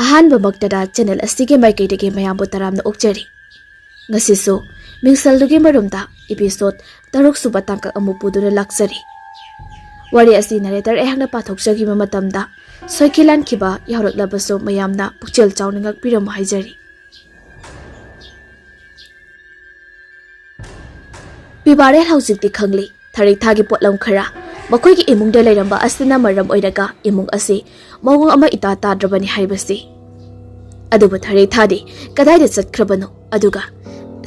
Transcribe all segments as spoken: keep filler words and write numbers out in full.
ꯑꯍꯥꯟꯕꯃꯛꯇꯗ channel ꯑꯁꯤꯒꯤ ꯃꯥꯏꯀꯩꯗꯒꯤ ꯃꯌꯥꯝꯕꯨ ꯇꯔꯥꯝꯅ ꯑꯣꯛꯆꯔꯤ꯫ ꯉꯁꯤꯁꯨ ꯃꯤꯡꯁꯦꯜꯗꯨꯒꯤ ꯃꯔꯨꯝꯗ ꯏꯄꯤꯁꯣꯗ ꯇꯔꯨꯛ ꯁꯨꯕ ꯇꯥꯡꯀꯛ ꯑꯃꯨꯛ ꯄꯨꯗꯨꯅ ꯂꯥꯛꯆꯔꯤ꯫ ꯋꯥꯔꯤ ꯑꯁꯤ ꯅꯔꯦꯇꯔ ꯑꯩꯍꯥꯛꯅ ꯄꯥꯊꯣꯛꯆꯈꯤꯕ ꯃꯇꯝꯗ ꯁꯣꯏꯈꯤ ꯂꯥꯟꯈꯤꯕ ꯌꯥꯎꯔꯛꯂꯕꯁꯨ ꯃꯌꯥꯝꯅ ꯄꯨꯛꯆꯦꯜ ꯆꯥꯎꯅ ꯉꯥꯛꯄꯤꯔꯝꯃꯨ ꯍꯥꯏꯖꯔꯤ꯫ ꯄꯤꯕꯥꯔꯦꯜ ꯍꯧꯖꯤꯛꯇꯤ ꯈꯪꯂꯤ꯫ ꯊꯔꯤꯛꯊꯥꯒꯤ ꯄꯣꯠꯂꯝ ꯈꯔ ꯃꯈꯣꯏꯒꯤ ꯏꯃꯨꯡꯗ ꯂꯩꯔꯝꯕ ꯑꯁꯤꯅ ꯃꯔꯝ ꯑꯣꯏꯔꯒ ꯏꯃꯨꯡ ꯑꯁꯤ ꯃꯑꯣꯡ ꯑꯃ ꯏꯇꯥ ꯇꯥꯗ꯭ꯔꯕꯅꯤ ꯍꯥꯏꯕꯁꯤ꯫ ꯑꯗꯨꯕꯨ ꯊꯔꯤꯛꯊꯥꯗꯤ ꯀꯗꯥꯏꯗ ꯆꯠꯈ꯭ꯔꯕꯅꯣ? ꯑꯗꯨꯒ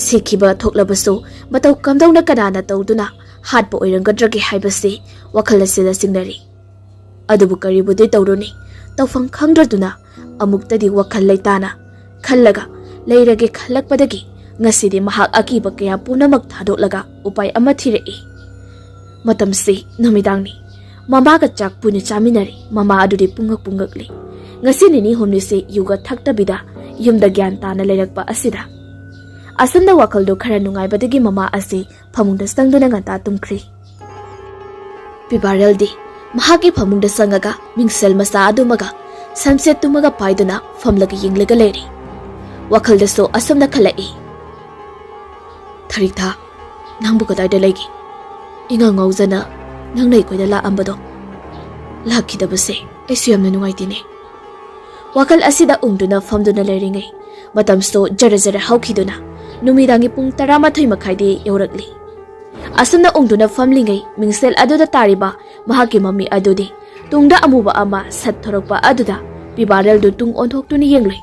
ꯁꯤꯈꯤꯕ ꯊꯣꯛꯂꯕꯁꯨ ꯃꯇꯧ ꯀꯝꯗꯧꯅ ꯀꯅꯥꯅ ꯇꯧꯗꯨꯅ ꯍꯥꯠꯄ ꯑꯣꯏꯔꯝꯒꯗ꯭ꯔꯒꯦ ꯍꯥꯏꯕꯁꯤ ꯋꯥꯈꯜ ꯑꯁꯤꯗ ꯆꯤꯡꯅꯔꯤ꯫ ꯑꯗꯨꯕꯨ ꯀꯔꯤꯕꯨꯗꯤ ꯇꯧꯔꯨꯅꯤ? ꯇꯧꯐꯝ ꯈꯪꯗ꯭ꯔꯗꯨꯅ ꯑꯃꯨꯛꯇꯗꯤ ꯋꯥꯈꯜ ꯂꯩꯇꯥꯅ ꯈꯜꯂꯒ ꯂꯩꯔꯒꯦ ꯈꯜꯂꯛꯄꯗꯒꯤ ꯉꯁꯤꯗꯤ ꯃꯍꯥꯛ ꯑꯀꯤꯕ ꯀꯌꯥ ꯄꯨꯝꯅꯃꯛ ꯊꯥꯗꯣꯛꯂꯒ ꯎꯄꯥꯏ ꯑꯃ ꯊꯤꯔꯛꯏ꯫ ꯃꯇꯝꯁꯤ ꯅꯨꯃꯤꯗꯥꯡꯅꯤ꯫ ꯃꯃꯥꯒ ꯆꯥꯛ ꯄꯨꯟꯅ ꯆꯥꯃꯤꯟꯅꯔꯤ꯫ ꯃꯃꯥ ꯑꯗꯨꯗꯤ ꯄꯨꯡꯉꯛ ꯄꯨꯡꯉꯛꯂꯤ꯫ ꯉꯁꯤ ꯅꯤꯅꯤ ꯍꯨꯝꯅꯤꯁꯤ ꯌꯨꯒ ꯊꯛꯇꯕꯤꯗ ꯌꯨꯝꯗ ꯒ꯭ꯌꯥꯟ ꯇꯥꯅ ꯂꯩꯔꯛꯄ ꯑꯁꯤꯗ꯫ ꯑꯁꯨꯝꯅ ꯋꯥꯈꯜꯗꯨ ꯈꯔ ꯅꯨꯡꯉꯥꯏꯕꯗꯒꯤ ꯃꯃꯥ ꯑꯁꯤ ꯐꯃꯨꯡꯗ ꯆꯪꯗꯨꯅ ꯉꯟꯇꯥ ꯇꯨꯝꯈ꯭ꯔꯤ꯫ ꯄꯤꯕꯥꯔꯦꯜꯗꯤ ꯃꯍꯥꯛꯀꯤ ꯐꯃꯨꯡꯗ ꯆꯪꯉꯒ ꯃꯤꯡꯁꯦꯜ ꯃꯆꯥ ꯑꯗꯨꯃꯒ ꯁꯝꯆꯦꯠꯇꯨꯃꯒ ꯄꯥꯏꯗꯨꯅ ꯐꯝꯂꯒ ꯌꯦꯡꯂꯒ ꯂꯩꯔꯤ꯫ ꯋꯥꯈꯜꯗꯁꯨ ꯑꯁꯨꯝꯅ ꯈꯜꯂꯛꯏ, "ꯊꯔꯤꯛꯊꯥ, ꯅꯪꯕꯨ ꯀꯗꯥꯏꯗ ꯂꯩꯒꯦ? ꯏꯉꯥꯎ ꯉꯥꯎꯖꯅ ꯅꯪꯅ ꯑꯩꯈꯣꯏꯗ ꯂꯥꯛꯑꯝꯕꯗꯣ, ꯂꯥꯛꯈꯤꯗꯕꯁꯦ ꯑꯩꯁꯨ ꯌꯥꯝꯅ ꯅꯨꯡꯉꯥꯏꯇꯦꯅꯦ"꯫ ꯋꯥꯈꯜ ꯑꯁꯤꯗ ꯎꯪꯗꯨꯅ ꯐꯝꯗꯨꯅ ꯂꯩꯔꯤꯉꯩ ꯃꯇꯝꯁꯨ ꯖꯔ ꯖꯔ ꯍꯧꯈꯤꯗꯨꯅ ꯅꯨꯃꯤꯗꯥꯡꯒꯤ ꯄꯨꯡ ꯇꯔꯥꯃꯥꯊꯣꯏ ꯃꯈꯥꯏꯗꯤ ꯌꯧꯔꯛꯂꯤ꯫ ꯑꯁꯨꯝꯅ ꯎꯪꯗꯨꯅ ꯐꯝꯂꯤꯉꯩ ꯃꯤꯡꯁꯦꯜ ꯑꯗꯨꯗ ꯇꯥꯔꯤꯕ ꯃꯍꯥꯛꯀꯤ ꯃꯃꯤ ꯑꯗꯨꯗꯤ ꯇꯨꯡꯗ ꯑꯃꯨꯕ ꯑꯃ ꯁꯠ ꯊꯣꯔꯛꯄ ꯑꯗꯨꯗ ꯄꯤꯕꯥꯔꯦꯜꯗꯨ ꯇꯨꯡ ꯑꯣꯟꯊꯣꯛꯇꯨꯅ ꯌꯦꯡꯂꯨꯏ꯫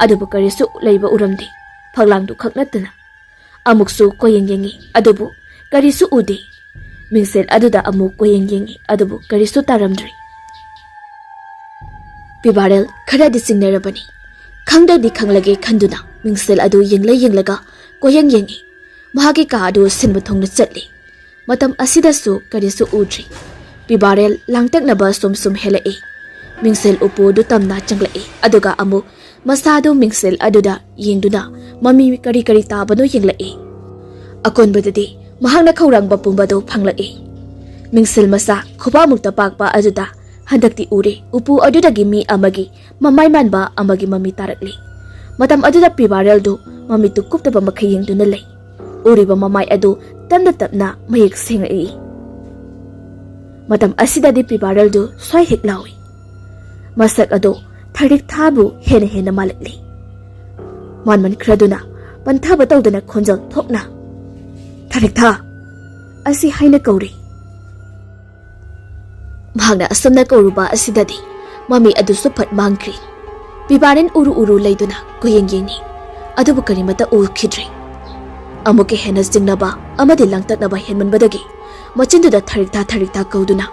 ꯑꯗꯨꯕꯨ ꯀꯔꯤꯁꯨ ꯂꯩꯕ ꯎꯔꯝꯗꯦ꯫ ꯐꯛꯂꯥꯡꯗꯨ ꯈꯛ ꯅꯠꯇꯅ ꯑꯃꯨꯛꯁꯨ ꯀꯣꯏꯌꯦꯡ ꯌꯦꯡꯉꯤ, ꯑꯗꯨꯕꯨ ꯀꯔꯤꯁꯨ ꯎꯗꯦ꯫ ꯃꯤꯡꯁꯦꯜ ꯑꯗꯨꯗ ꯑꯃꯨꯛ ꯀꯣꯏꯌꯦꯡ ꯌꯦꯡꯉꯤ, ꯑꯗꯨꯕꯨ ꯀꯔꯤꯁꯨ ꯇꯥꯔꯝꯗ꯭ꯔꯦ꯫ ꯄꯤꯕꯥꯔꯦꯜ ꯈꯔꯗꯤ ꯆꯤꯡꯅꯔꯕꯅꯤ꯫ ꯈꯪꯗ꯭ꯔꯗꯤ ꯈꯪꯂꯒꯦ ꯈꯟꯗꯨꯅ ꯃꯤꯡꯁꯦꯜ ꯑꯗꯨ ꯌꯦꯡꯂ ꯌꯦꯡꯂꯒ ꯀꯣꯏꯌꯦꯡ ꯌꯦꯡꯉꯤ꯫ ꯃꯍꯥꯛꯀꯤ ꯀꯥ ꯑꯗꯨ ꯁꯤꯟꯕ ꯊꯨꯡꯅ ꯆꯠꯂꯤ꯫ ꯃꯇꯝ ꯑꯁꯤꯗꯁꯨ ꯀꯔꯤꯁꯨ ꯎꯗ꯭ꯔꯤ꯫ ꯄꯤꯕꯥꯔꯦꯜ ꯂꯥꯡꯇꯛꯅꯕ ꯁꯨꯝ ꯁꯨꯝ ꯍꯦꯜꯂꯛꯏ꯫ ꯃꯤꯡꯁꯦꯜ ꯎꯄꯨ ꯑꯗꯨ ꯇꯝꯅ ꯆꯪꯂꯛꯏ, ꯑꯗꯨꯒ ꯑꯃꯨꯛ ꯃꯁꯥꯗꯨ ꯃꯤꯡꯁꯦꯜ ꯑꯗꯨꯗ ꯌꯦꯡꯗꯨꯅ ꯃꯃꯤ ꯀꯔꯤ ꯀꯔꯤ ꯇꯥꯕꯅꯣ ꯌꯦꯡꯂꯛꯏ꯫ ꯑꯀꯣꯟꯕꯗꯗꯤ ꯃꯍꯥꯛꯅ ꯈꯧꯔꯥꯡꯕ ꯄꯨꯝꯕꯗꯨ ꯐꯪꯂꯛꯏ꯫ ꯃꯤꯡꯁꯦꯜ ꯃꯆꯥ ꯈꯨꯕꯥꯛꯃꯨꯛꯇ ꯄꯥꯛꯄ ꯑꯗꯨꯗ ꯍꯟꯗꯛꯇꯤ ꯎꯔꯦ, ꯎꯄꯨ ꯑꯗꯨꯗꯒꯤ ꯃꯤ ꯑꯃꯒꯤ ꯃꯃꯥꯏ ꯃꯥꯟꯕ ꯑꯃꯒꯤ ꯃꯃꯤ ꯇꯥꯔꯛꯂꯤ꯫ ꯃꯇꯝ ꯑꯗꯨꯗ ꯄꯤꯕꯥꯔꯦꯜꯗꯨ ꯃꯃꯤꯠꯇꯨ ꯀꯨꯞꯇꯕ ꯃꯈꯩ ꯌꯦꯡꯗꯨꯅ ꯂꯩ꯫ ꯎꯔꯤꯕ ꯃꯃꯥꯏ ꯑꯗꯨ ꯇꯞꯅ ꯇꯞꯅ ꯃꯌꯦꯛ ꯁꯦꯡꯂꯛꯏ꯫ ꯃꯇꯝ ꯑꯁꯤꯗꯗꯤ ꯄꯤꯕꯥꯔꯦꯜꯗꯨ ꯁ꯭ꯋꯥꯏ ꯍꯦꯛ ꯂꯥꯎꯏ꯫ ꯃꯁꯛ ꯑꯗꯨ ꯊꯔꯤꯛ ꯊꯥꯕꯨ ꯍꯦꯟꯅ ꯍꯦꯟꯅ ꯃꯥꯜꯂꯛꯂꯤ꯫ ꯃꯥꯟꯃꯟꯈ꯭ꯔꯗꯨꯅ ꯄꯟꯊꯕ ꯇꯧꯗꯅ ꯈꯣꯟꯖꯦꯜ ꯊꯣꯛꯅ, "ꯊꯔꯤꯛ ꯊꯥ!" ꯑꯁꯤ ꯍꯥꯏꯅ ꯀꯧꯔꯤ꯫ ꯃꯍꯥꯛꯅ ꯑꯁꯨꯝꯅ ꯀꯧꯔꯨꯕ ꯑꯁꯤꯗꯗꯤ ꯃꯃꯤ ꯑꯗꯨꯁꯨ ꯐꯠ ꯃꯥꯡꯈ꯭ꯔꯤ꯫ ꯄꯤꯕꯥꯔꯦꯟ ꯎꯔꯨ ꯎꯔꯨ ꯂꯩꯗꯨꯅ ꯀꯣꯏꯌꯦꯡ ꯌꯦꯡꯉꯤ, ꯑꯗꯨꯕꯨ ꯀꯔꯤꯃꯠꯇ ꯎꯈꯤꯗ꯭ꯔꯦ꯫ ꯑꯃꯨꯛꯀ ꯍꯦꯟꯅ ꯆꯤꯡꯅꯕ ꯑꯃꯗꯤ ꯂꯥꯡꯇꯛꯅꯕ ꯍꯦꯟꯃꯟꯕꯗꯒꯤ ꯃꯆꯤꯟꯗꯨꯗ ꯊꯔꯤꯛ ꯊꯥ ꯊꯔꯤꯛ ꯊꯥ ꯀꯧꯗꯨꯅ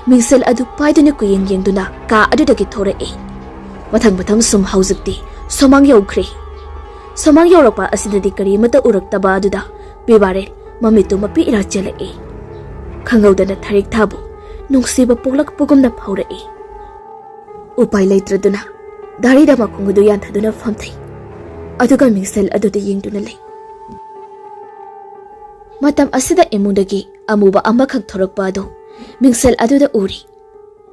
ꯃꯤꯡꯁꯦꯜ ꯑꯗꯨ ꯄꯥꯏꯗꯨꯅ ꯀꯣꯏꯌꯦꯡ ꯌꯦꯡꯗꯨꯅ ꯀꯥ ꯑꯗꯨꯗꯒꯤ ꯊꯣꯔꯛꯏ꯫ ꯃꯊꯪ ꯃꯊꯪ ꯁꯨꯝ ꯍꯧꯖꯤꯛꯇꯤ ꯁꯨꯃꯥꯡ ꯌꯧꯈ꯭ꯔꯦ꯫ ꯁꯨꯃꯥꯡ ꯌꯧꯔꯛꯄ ꯑꯁꯤꯗꯗꯤ ꯀꯔꯤꯃꯠꯇ ꯎꯔꯛꯇꯕ ꯑꯗꯨꯗ ꯄꯤꯕꯥꯔꯦꯟ ꯃꯃꯤꯠꯇꯨ ꯃꯄꯤ ꯏꯔꯥ ꯆꯦꯜꯂꯛꯏ꯫ ꯈꯪꯍꯧꯗꯅ ꯊꯔꯤꯛ ꯊꯥꯕꯨ ꯅꯨꯡꯁꯤꯕ ꯄꯣꯛꯂꯛꯄꯒꯨꯝꯅ ꯐꯥꯎꯔꯛꯏ꯫ ꯎꯄꯥꯏ ꯂꯩꯇ꯭ꯔꯗꯨꯅ ꯗꯥꯔꯤꯗ ꯃꯈꯣꯡ ꯑꯗꯨ ꯌꯥꯟꯊꯗꯨꯅ ꯐꯝꯊꯩ, ꯑꯗꯨꯒ ꯃꯤꯡꯁꯦꯜ ꯑꯗꯨꯗ ꯌꯦꯡꯗꯨꯅ ꯂꯩ꯫ ꯃꯇꯝ ꯑꯁꯤꯗ ꯏꯃꯨꯡꯗꯒꯤ ꯑꯃꯨꯕ ꯑꯃꯈꯛ ꯊꯣꯔꯛꯄ ꯑꯗꯨ ꯃꯤꯡꯁꯦꯜ ꯑꯗꯨꯗ ꯎꯔꯤ꯫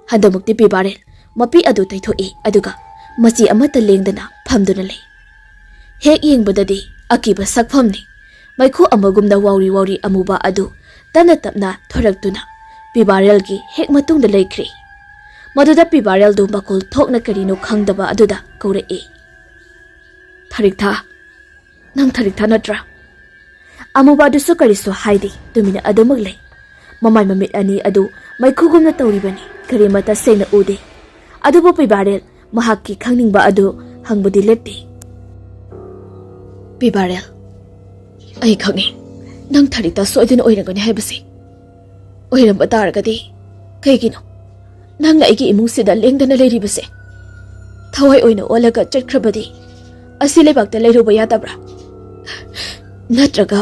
ꯍꯟꯗꯛꯃꯨꯛꯇꯤ ꯄꯤꯕꯥꯔꯦꯟ ꯃꯄꯤ ꯑꯗꯨ ꯇꯩꯊꯣꯛꯏ, ꯑꯗꯨꯒ ꯃꯆꯤ ꯑꯃꯠꯇ ꯂꯦꯡꯗꯅ ꯐꯝꯗꯨꯅ ꯂꯩ꯫ ꯍꯦꯛ ꯌꯦꯡꯕꯗꯗꯤ ꯑꯀꯤꯕ ꯁꯛꯐꯝꯅꯤ꯫ ꯃꯩꯈꯨ ꯑꯃꯒꯨꯝꯅ ꯋꯥꯎꯔꯤ ꯋꯥꯎꯔꯤ ꯑꯃꯨꯕ ꯑꯗꯨ ꯇꯞꯅ ꯇꯞꯅ ꯊꯣꯔꯛꯇꯨꯅ ꯄꯤꯕꯥꯔꯦꯜꯒꯤ ꯍꯦꯛ ꯃꯇꯨꯡꯗ ꯂꯩꯈ꯭ꯔꯤ꯫ ꯃꯗꯨꯗ ꯄꯤꯕꯥꯔꯦꯜꯗꯨ ꯃꯈꯣꯜ ꯊꯣꯛꯅ ꯀꯔꯤꯅꯣ ꯈꯪꯗꯕ ꯑꯗꯨꯗ ꯀꯧꯔꯛꯏ, "ꯊꯔꯤꯛ ꯊꯥ, ꯅꯪ ꯊꯔꯤꯛ ꯊꯥ ꯅꯠꯇ꯭ꯔꯥ?" ꯑꯃꯨꯕ ꯑꯗꯨꯁꯨ ꯀꯔꯤꯁꯨ ꯍꯥꯏꯗꯦ, ꯇꯨꯃꯤꯟꯅ ꯑꯗꯨꯃꯛ ꯂꯩ꯫ ꯃꯃꯥꯏ ꯃꯃꯤꯠ ꯑꯅꯤ ꯑꯗꯨ ꯃꯩꯈꯨꯒꯨꯝꯅ ꯇꯧꯔꯤꯕꯅꯤ, ꯀꯔꯤꯃꯠꯇ ꯁꯦꯡꯅ ꯎꯗꯦ꯫ ꯑꯗꯨꯕꯨ ꯄꯤꯕꯥꯔꯦꯜ ꯃꯍꯥꯛꯀꯤ ꯈꯪꯅꯤꯡꯕ ꯑꯗꯨ ꯍꯪꯕꯗꯤ ꯂꯦꯞꯇꯦ꯫ "ꯄꯤꯕꯥꯔꯦꯜ, ꯑꯩ ꯈꯪꯉꯤ, ꯅꯪ ꯊꯔꯤꯛ ꯊꯥ ꯁꯣꯏꯗꯅ ꯑꯣꯏꯔꯝꯒꯅꯤ ꯍꯥꯏꯕꯁꯦ꯫ ꯑꯣꯏꯔꯝꯕ ꯇꯥꯔꯒꯗꯤ ꯀꯩꯒꯤꯅꯣ ꯅꯪꯅ ꯑꯩꯒꯤ ꯏꯃꯨꯡꯁꯤꯗ ꯂꯦꯡꯗꯅ ꯂꯩꯔꯤꯕꯁꯦ? ꯊꯋꯥꯏ ꯑꯣꯏꯅ ꯑꯣꯜꯂꯒ ꯆꯠꯈ꯭ꯔꯕꯗꯤ ꯑꯁꯤ ꯂꯩꯕꯥꯛꯇ ꯂꯩꯔꯨꯕ ꯌꯥꯗꯕ꯭ꯔꯥ? ꯅꯠꯇ꯭ꯔꯒ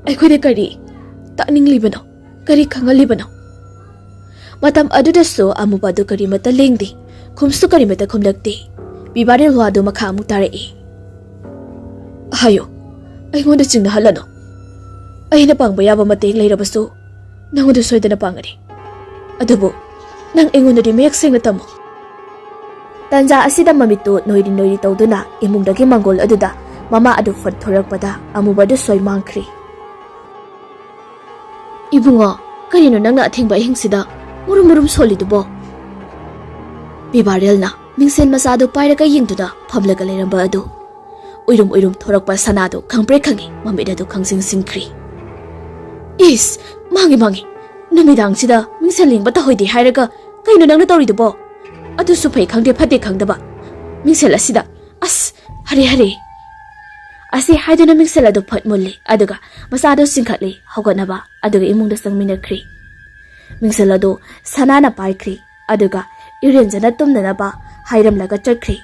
ꯑꯩꯈꯣꯏꯗ ꯀꯔꯤ ꯇꯥꯛꯅꯤꯡꯂꯤꯕꯅꯣ? ꯀꯔꯤ ꯈꯪꯍꯜꯂꯤꯕꯅꯣ?" ꯃꯇꯝ ꯑꯗꯨꯗꯁꯨ ꯑꯃꯨꯕ ꯑꯗꯨ ꯀꯔꯤꯃꯠꯇ ꯂꯦꯡꯗꯦ, ꯈꯨꯝꯁꯨ ꯀꯔꯤꯃꯠꯇ ꯈꯨꯝꯂꯛꯇꯦ꯫ ꯄꯤꯕꯥꯔꯦꯜ ꯋꯥꯗꯨ ꯃꯈꯥ ꯑꯃꯨꯛ ꯇꯥꯔꯛꯏ, "ꯍꯥꯏꯌꯨ, ꯑꯩꯉꯣꯟꯗ ꯆꯤꯡꯅꯍꯜꯂꯅꯨ꯫ ꯑꯩꯅ ꯄꯥꯡꯕ ꯌꯥꯕ ꯃꯇꯦꯡ ꯂꯩꯔꯕꯁꯨ ꯅꯉꯣꯟꯗ ꯁꯣꯏꯗꯅ ꯄꯥꯡꯒꯅꯤ꯫ ꯑꯗꯨꯕꯨ "ꯅꯪ ꯑꯩꯉꯣꯟꯗꯗꯤ ꯃꯌꯦꯛ ꯁꯦꯡꯅ ꯇꯝꯃꯨ꯫" ꯇꯟꯖꯥ ꯑꯁꯤꯗ ꯃꯃꯤꯠꯇꯨ ꯅꯣꯏꯔꯤ ꯅꯣꯏꯔꯤ ꯇꯧꯗꯨꯅ ꯏꯃꯨꯡꯗꯒꯤ ꯃꯪꯒꯣꯜ ꯑꯗꯨꯗ ꯃꯃꯥ ꯑꯗꯨ ꯐꯠ ꯊꯣꯔꯛꯄꯗ ꯑꯃꯨꯕꯗꯨ ꯁꯣꯏ ꯃꯥꯡꯈ꯭ꯔꯤ꯫ "ꯏꯕꯨꯡꯉꯣ, ꯀꯔꯤꯅꯣ ꯅꯪꯅ ꯑꯊꯦꯡꯕ ꯑꯍꯤꯡꯁꯤꯗ ꯃꯨꯔꯨꯝ ꯃꯨꯔꯨꯝ ꯁꯣꯜꯂꯤꯗꯨꯕꯣ?" ꯄꯤꯕꯥꯔꯦꯜꯅ ꯃꯤꯡꯁꯦꯜ ꯃꯆꯥꯗꯨ ꯄꯥꯏꯔꯒ ꯌꯦꯡꯗꯨꯅ ꯐꯝꯂꯒ ꯂꯩꯔꯝꯕ ꯑꯗꯨ ꯎꯏꯔꯨꯝ ꯎꯏꯔꯨꯝ ꯊꯣꯔꯛꯄ ꯁꯅꯥꯗꯨ ꯈꯪꯄ꯭ꯔꯦꯛ ꯈꯪꯉꯤ, ꯃꯃꯤꯠ ꯑꯗꯨ ꯈꯪꯁꯤꯡ ꯁꯤꯡꯈ꯭ꯔꯤ꯫ "ꯏꯁ, ꯃꯥꯡꯉꯤ ꯃꯥꯡꯉꯤ, ꯅꯨꯃꯤꯗꯥꯡꯁꯤꯗ ꯃꯤꯡꯁꯦꯜ ꯌꯦꯡꯕ ꯇꯧꯍꯩꯗꯦ ꯍꯥꯏꯔꯒ ꯀꯩꯅꯣ ꯅꯪꯅ ꯇꯧꯔꯤꯗꯨꯕꯣ? ꯑꯗꯨꯁꯨ ꯐꯩ ꯈꯪꯗꯦ ꯐꯠꯇꯦ ꯈꯪꯗꯕ꯫ ꯃꯤꯡꯁꯦꯜ ꯑꯁꯤꯗ, ꯑꯁ, ꯍꯔꯦ ꯍꯔꯦ!" ꯑꯁꯤ ꯍꯥꯏꯗꯨꯅ ꯃꯤꯡꯁꯦꯜ ꯑꯗꯨ ꯐꯠ ꯃꯨꯜꯂꯤ, ꯑꯗꯨꯒ ꯃꯆꯥꯗꯨ ꯆꯤꯡꯈꯠꯂꯤ ꯍꯧꯒꯠꯅꯕ, ꯑꯗꯨꯒ ꯏꯃꯨꯡꯗ ꯆꯪꯃꯤꯟꯅꯈ꯭ꯔꯤ꯫ ꯃꯤꯡꯁꯦꯜ ꯑꯗꯨ ꯁꯅꯥꯅ ꯄꯥꯏꯈ꯭ꯔꯤ, ꯑꯗꯨꯒ ꯏꯔꯦꯟꯖꯅ ꯇꯨꯝꯅꯅꯕ ꯍꯥꯏꯔꯝꯂꯒ ꯆꯠꯈ꯭ꯔꯤ꯫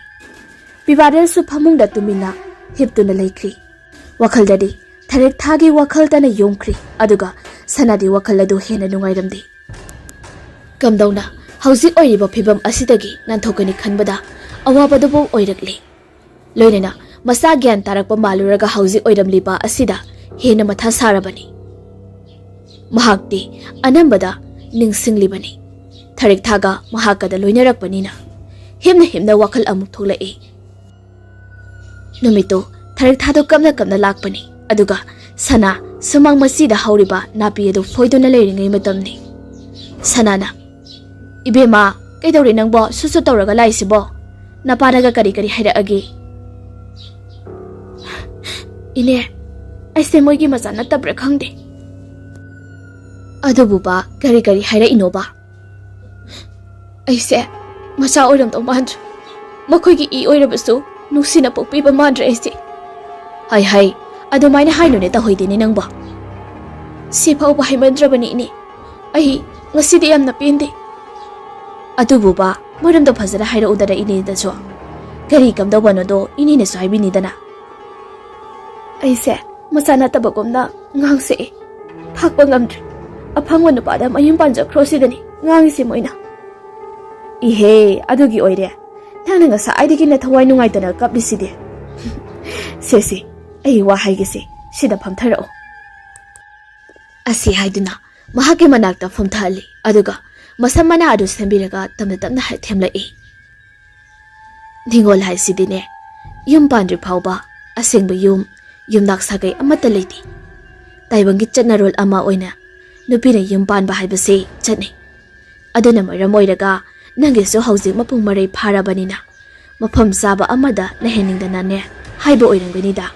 ꯄꯤꯕꯥꯔꯦꯜꯁꯨ ꯐꯃꯨꯡꯗ ꯇꯨꯃꯤꯟꯅ ꯍꯤꯞꯇꯨꯅ ꯂꯩꯈ꯭ꯔꯤ꯫ ꯋꯥꯈꯜꯗꯗꯤ ꯊꯔꯤꯛ ꯊꯥꯒꯤ ꯋꯥꯈꯜꯇꯅ ꯌꯣꯝꯈ꯭ꯔꯤ, ꯑꯗꯨꯒ ꯁꯅꯥꯗꯤ ꯋꯥꯈꯜ ꯑꯗꯨ ꯍꯦꯟꯅ ꯅꯨꯡꯉꯥꯏꯔꯝꯗꯦ꯫ ꯀꯝꯗꯧꯅ ꯍꯧꯖꯤꯛ ꯑꯣꯏꯔꯤꯕ ꯐꯤꯕꯝ ꯑꯁꯤꯗꯒꯤ ꯅꯥꯟꯊꯣꯛꯀꯅꯤ ꯈꯟꯕꯗ ꯑꯋꯥꯕꯗꯨꯕꯨ ꯑꯣꯏꯔꯛꯂꯤ꯫ ꯂꯣꯏꯅꯅ ꯃꯁꯥ ꯒ꯭ꯌꯥꯟ ꯇꯥꯔꯛꯄ ꯃꯥꯜꯂꯨꯔꯒ ꯍꯧꯖꯤꯛ ꯑꯣꯏꯔꯝꯂꯤꯕ ꯑꯁꯤꯗ ꯍꯦꯟꯅ ꯃꯊꯥ ꯁꯥꯔꯕꯅꯤ꯫ ꯃꯍꯥꯛꯇꯤ ꯑꯅꯝꯕꯗ ꯅꯤꯡꯁꯤꯡꯂꯤꯕꯅꯤ꯫ ꯊꯔꯤꯛ ꯊꯥꯒ ꯃꯍꯥꯛꯀꯗ ꯂꯣꯏꯅꯔꯛꯄꯅꯤꯅ ꯍꯦꯝꯅ ꯍꯦꯝꯅ ꯋꯥꯈꯜ ꯑꯃꯨꯛ ꯊꯣꯛꯂꯛꯏ꯫ ꯅꯨꯃꯤꯠꯇꯨ ꯊꯔꯤꯛ ꯊꯥꯗꯨ ꯀꯞꯅ ꯀꯞꯅ ꯂꯥꯛꯄꯅꯤ, ꯑꯗꯨꯒ ꯁꯅꯥ ꯁꯨꯃꯥꯡ ꯃꯆꯤꯗ ꯍꯧꯔꯤꯕ ꯅꯥꯄꯤ ꯑꯗꯨ ꯐꯣꯏꯗꯨꯅ ꯂꯩꯔꯤꯉꯩ ꯃꯇꯝꯅꯤ꯫ ꯁꯅꯥꯅ, "ꯏꯕꯦꯝꯃ, ꯀꯩꯗꯧꯔꯦ ꯅꯪꯕꯣ? ꯁꯨꯠ ꯁꯨꯠ ꯇꯧꯔꯒ ꯂꯥꯛꯏꯁꯤꯕꯣ? ꯅꯄꯥꯅꯒ ꯀꯔꯤ ꯀꯔꯤ ꯍꯥꯏꯔꯛꯑꯒꯦ?" "ꯏꯅꯦ, ꯑꯩꯁꯦ ꯃꯣꯏꯒꯤ ꯃꯆꯥ ꯅꯠꯇꯕ꯭ꯔꯥ ꯈꯪꯗꯦ꯫" "ꯑꯗꯨꯕꯨꯕ ꯀꯔꯤ ꯀꯔꯤ ꯍꯥꯏꯔꯛꯏꯅꯣꯕ?" "ꯑꯩꯁꯦ ꯃꯆꯥ ꯑꯣꯏꯔꯝꯗꯧ ꯃꯥꯟꯗ꯭ꯔꯦ꯫ ꯃꯈꯣꯏꯒꯤ ꯏ ꯑꯣꯏꯔꯕꯁꯨ ꯅꯨꯡꯁꯤꯅ ꯄꯣꯛꯄꯤꯕ ꯃꯥꯟꯗ꯭ꯔꯦ ꯑꯩꯁꯦ꯫" "ꯍꯥꯏ ꯍꯥꯏ, ꯑꯗꯨꯃꯥꯏꯅ ꯍꯥꯏꯅꯨꯅꯦ ꯇꯧꯍꯩꯗꯦꯅꯦ ꯅꯪꯕꯣ꯫" "ꯁꯤ ꯐꯥꯎꯕ ꯍꯩꯃꯟꯗ꯭ꯔꯕꯅꯤ ꯏꯅꯦ꯫ ꯑꯩ ꯉꯁꯤꯗꯤ ꯌꯥꯝꯅ ꯄꯦꯟꯗꯦ꯫" "ꯑꯗꯨꯕꯨꯕ ꯃꯔꯝꯗꯣ ꯐꯖꯅ ꯍꯥꯏꯔꯛꯎꯗꯅ ꯏꯅꯦꯗꯁꯨ꯫ ꯀꯔꯤ ꯀꯝꯗꯧꯕꯅꯣꯗꯣ ꯏꯅꯦꯅꯁꯨ ꯍꯥꯏꯕꯤꯅꯤꯗꯅ꯫" "ꯑꯩꯁꯦ ꯃꯆꯥ ꯅꯠꯇꯕꯒꯨꯝꯅ ꯉꯥꯡꯁꯛꯑꯦ꯫ ꯊꯥꯛꯄ ꯉꯝꯗ꯭ꯔꯦ꯫ ꯑꯐꯪꯕ ꯅꯨꯄꯥꯗ ꯃꯌꯨꯝ ꯄꯥꯟꯖꯈ꯭ꯔꯣ ꯁꯤꯗꯅꯤ ꯉꯥꯡꯉꯤꯁꯦ ꯃꯣꯏꯅ꯫" "ꯏꯍꯦ, ꯑꯗꯨꯒꯤ ꯑꯣꯏꯔꯦ ꯅꯪꯅ ꯉꯁꯥꯏꯗꯒꯤ ꯅꯊꯋꯥꯏ ꯅꯨꯡꯉꯥꯏꯇꯅ ꯀꯞꯂꯤꯁꯤꯗꯤ꯫ ꯁꯦ ꯁꯦ, ꯑꯩ ꯋꯥ ꯍꯥꯏꯒꯦꯁꯦ, ꯁꯤꯗ ꯐꯝꯊꯔꯛꯑꯣ꯫" ꯑꯁꯤ ꯍꯥꯏꯗꯨꯅ ꯃꯍꯥꯛꯀꯤ ꯃꯅꯥꯛꯇ ꯐꯝꯊꯍꯜꯂꯤ, ꯑꯗꯨꯒ ꯃꯁꯝ ꯃꯅꯥ ꯑꯗꯨ ꯁꯦꯝꯕꯤꯔꯒ ꯇꯞꯅ ꯇꯞꯅ ꯍꯥꯏ-, ꯊꯦꯝꯂꯛꯏ꯫ "ꯅꯤꯡꯉꯣꯜ ꯍꯥꯏꯁꯤꯗꯤꯅꯦ, ꯌꯨꯝ ꯄꯥꯟꯗ꯭ꯔꯤ ꯐꯥꯎꯕ ꯑꯁꯦꯡꯕ ꯌꯨꯝ, ꯌꯨꯝꯅꯥꯛ ꯁꯥꯒꯩ ꯑꯃꯠꯇ ꯂꯩꯇꯦ꯫ ꯇꯥꯏꯕꯪꯒꯤ ꯆꯠꯅꯔꯣꯜ ꯑꯃ ꯑꯣꯏꯅ ꯅꯨꯄꯤꯅ ꯌꯨꯝ ꯄꯥꯟꯕ ꯍꯥꯏꯕꯁꯤ ꯆꯠꯅꯩ꯫ ꯑꯗꯨꯅ ꯃꯔꯝ ꯑꯣꯏꯔꯒ ꯅꯪꯒꯤꯁꯨ ꯍꯧꯖꯤꯛ ꯃꯄꯨꯡ ꯃꯔꯩ ꯐꯥꯔꯕꯅꯤꯅ ꯃꯐꯝ ꯆꯥꯕ ꯑꯃꯗ ꯂꯩꯍꯟꯅꯤꯡꯗꯅꯅꯦ ꯍꯥꯏꯕ ꯑꯣꯏꯔꯝꯒꯅꯤꯗ꯫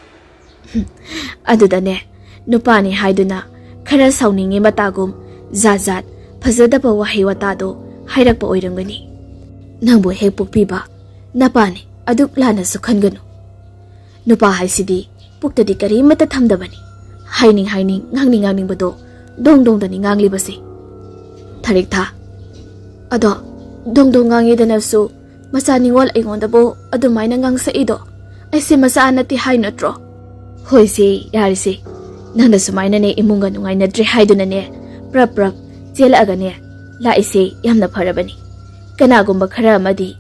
ꯑꯗꯨꯗꯅꯦ, ꯅꯨꯄꯥꯅꯤ ꯍꯥꯏꯗꯨꯅ ꯈꯔ ꯁꯥꯎꯅꯤꯡꯉꯤ ꯃꯇꯥꯒꯨꯝ ꯖꯥꯠ ꯖꯥꯠ ꯐꯖꯗꯕ ꯋꯥꯍꯩ ꯋꯥꯇꯥꯗꯣ ꯍꯥꯏꯔꯛꯄ ꯑꯣꯏꯔꯝꯒꯅꯤ꯫ ꯅꯪꯕꯨ ꯍꯦꯛ ꯄꯣꯛꯄꯤꯕ ꯅꯄꯥꯅꯤ, ꯑꯗꯨꯛ ꯂꯥꯟꯅꯁꯨ ꯈꯟꯒꯅꯨ꯫ ꯅꯨꯄꯥ ꯍꯥꯏꯁꯤꯗꯤ ꯄꯨꯛꯇꯗꯤ ꯀꯔꯤꯃꯠꯇ ꯊꯝꯗꯕꯅꯤ꯫ ꯍꯥꯏꯅꯤꯡ ꯍꯥꯏꯅꯤꯡ, ꯉꯥꯡꯅꯤꯡ ꯉꯥꯡꯅꯤꯡꯕꯗꯣ ꯗꯣꯡ ꯗꯣꯡꯗꯅꯤ ꯉꯥꯡꯂꯤꯕꯁꯦ꯫ ꯊꯔꯤꯛ ꯊꯥ, ꯑꯗꯣ ꯗꯣꯡ ꯗꯣꯡ ꯉꯥꯡꯉꯤꯗꯅꯁꯨ ꯃꯆꯥ ꯅꯤꯡꯉꯣꯜ ꯑꯩꯉꯣꯟꯗꯕꯨ ꯑꯗꯨꯃꯥꯏꯅ ꯉꯥꯡꯁꯛꯏꯗꯣ ꯑꯩꯁꯦ ꯃꯆꯥ ꯅꯠꯇꯦ ꯍꯥꯏ ꯅꯠꯇ꯭ꯔꯣ?" "ꯍꯣꯏꯁꯦ, ꯌꯥꯔꯤꯁꯦ꯫ ꯅꯪꯅ ꯁꯨꯃꯥꯏꯅꯅꯦ ꯏꯃꯨꯡꯒ ꯅꯨꯡꯉꯥꯏꯅꯗ꯭ꯔꯦ ꯍꯥꯏꯗꯨꯅꯅꯦ ꯄ꯭ꯔꯞ ꯄ꯭ꯔꯞ ꯆꯦꯜꯂꯛꯑꯒꯅꯦ ꯂꯥꯛꯏꯁꯦ ꯌꯥꯝꯅ ꯐꯔꯕꯅꯤ꯫ ꯀꯅꯥꯒꯨꯝꯕ ꯈꯔ ꯑꯃꯗꯤ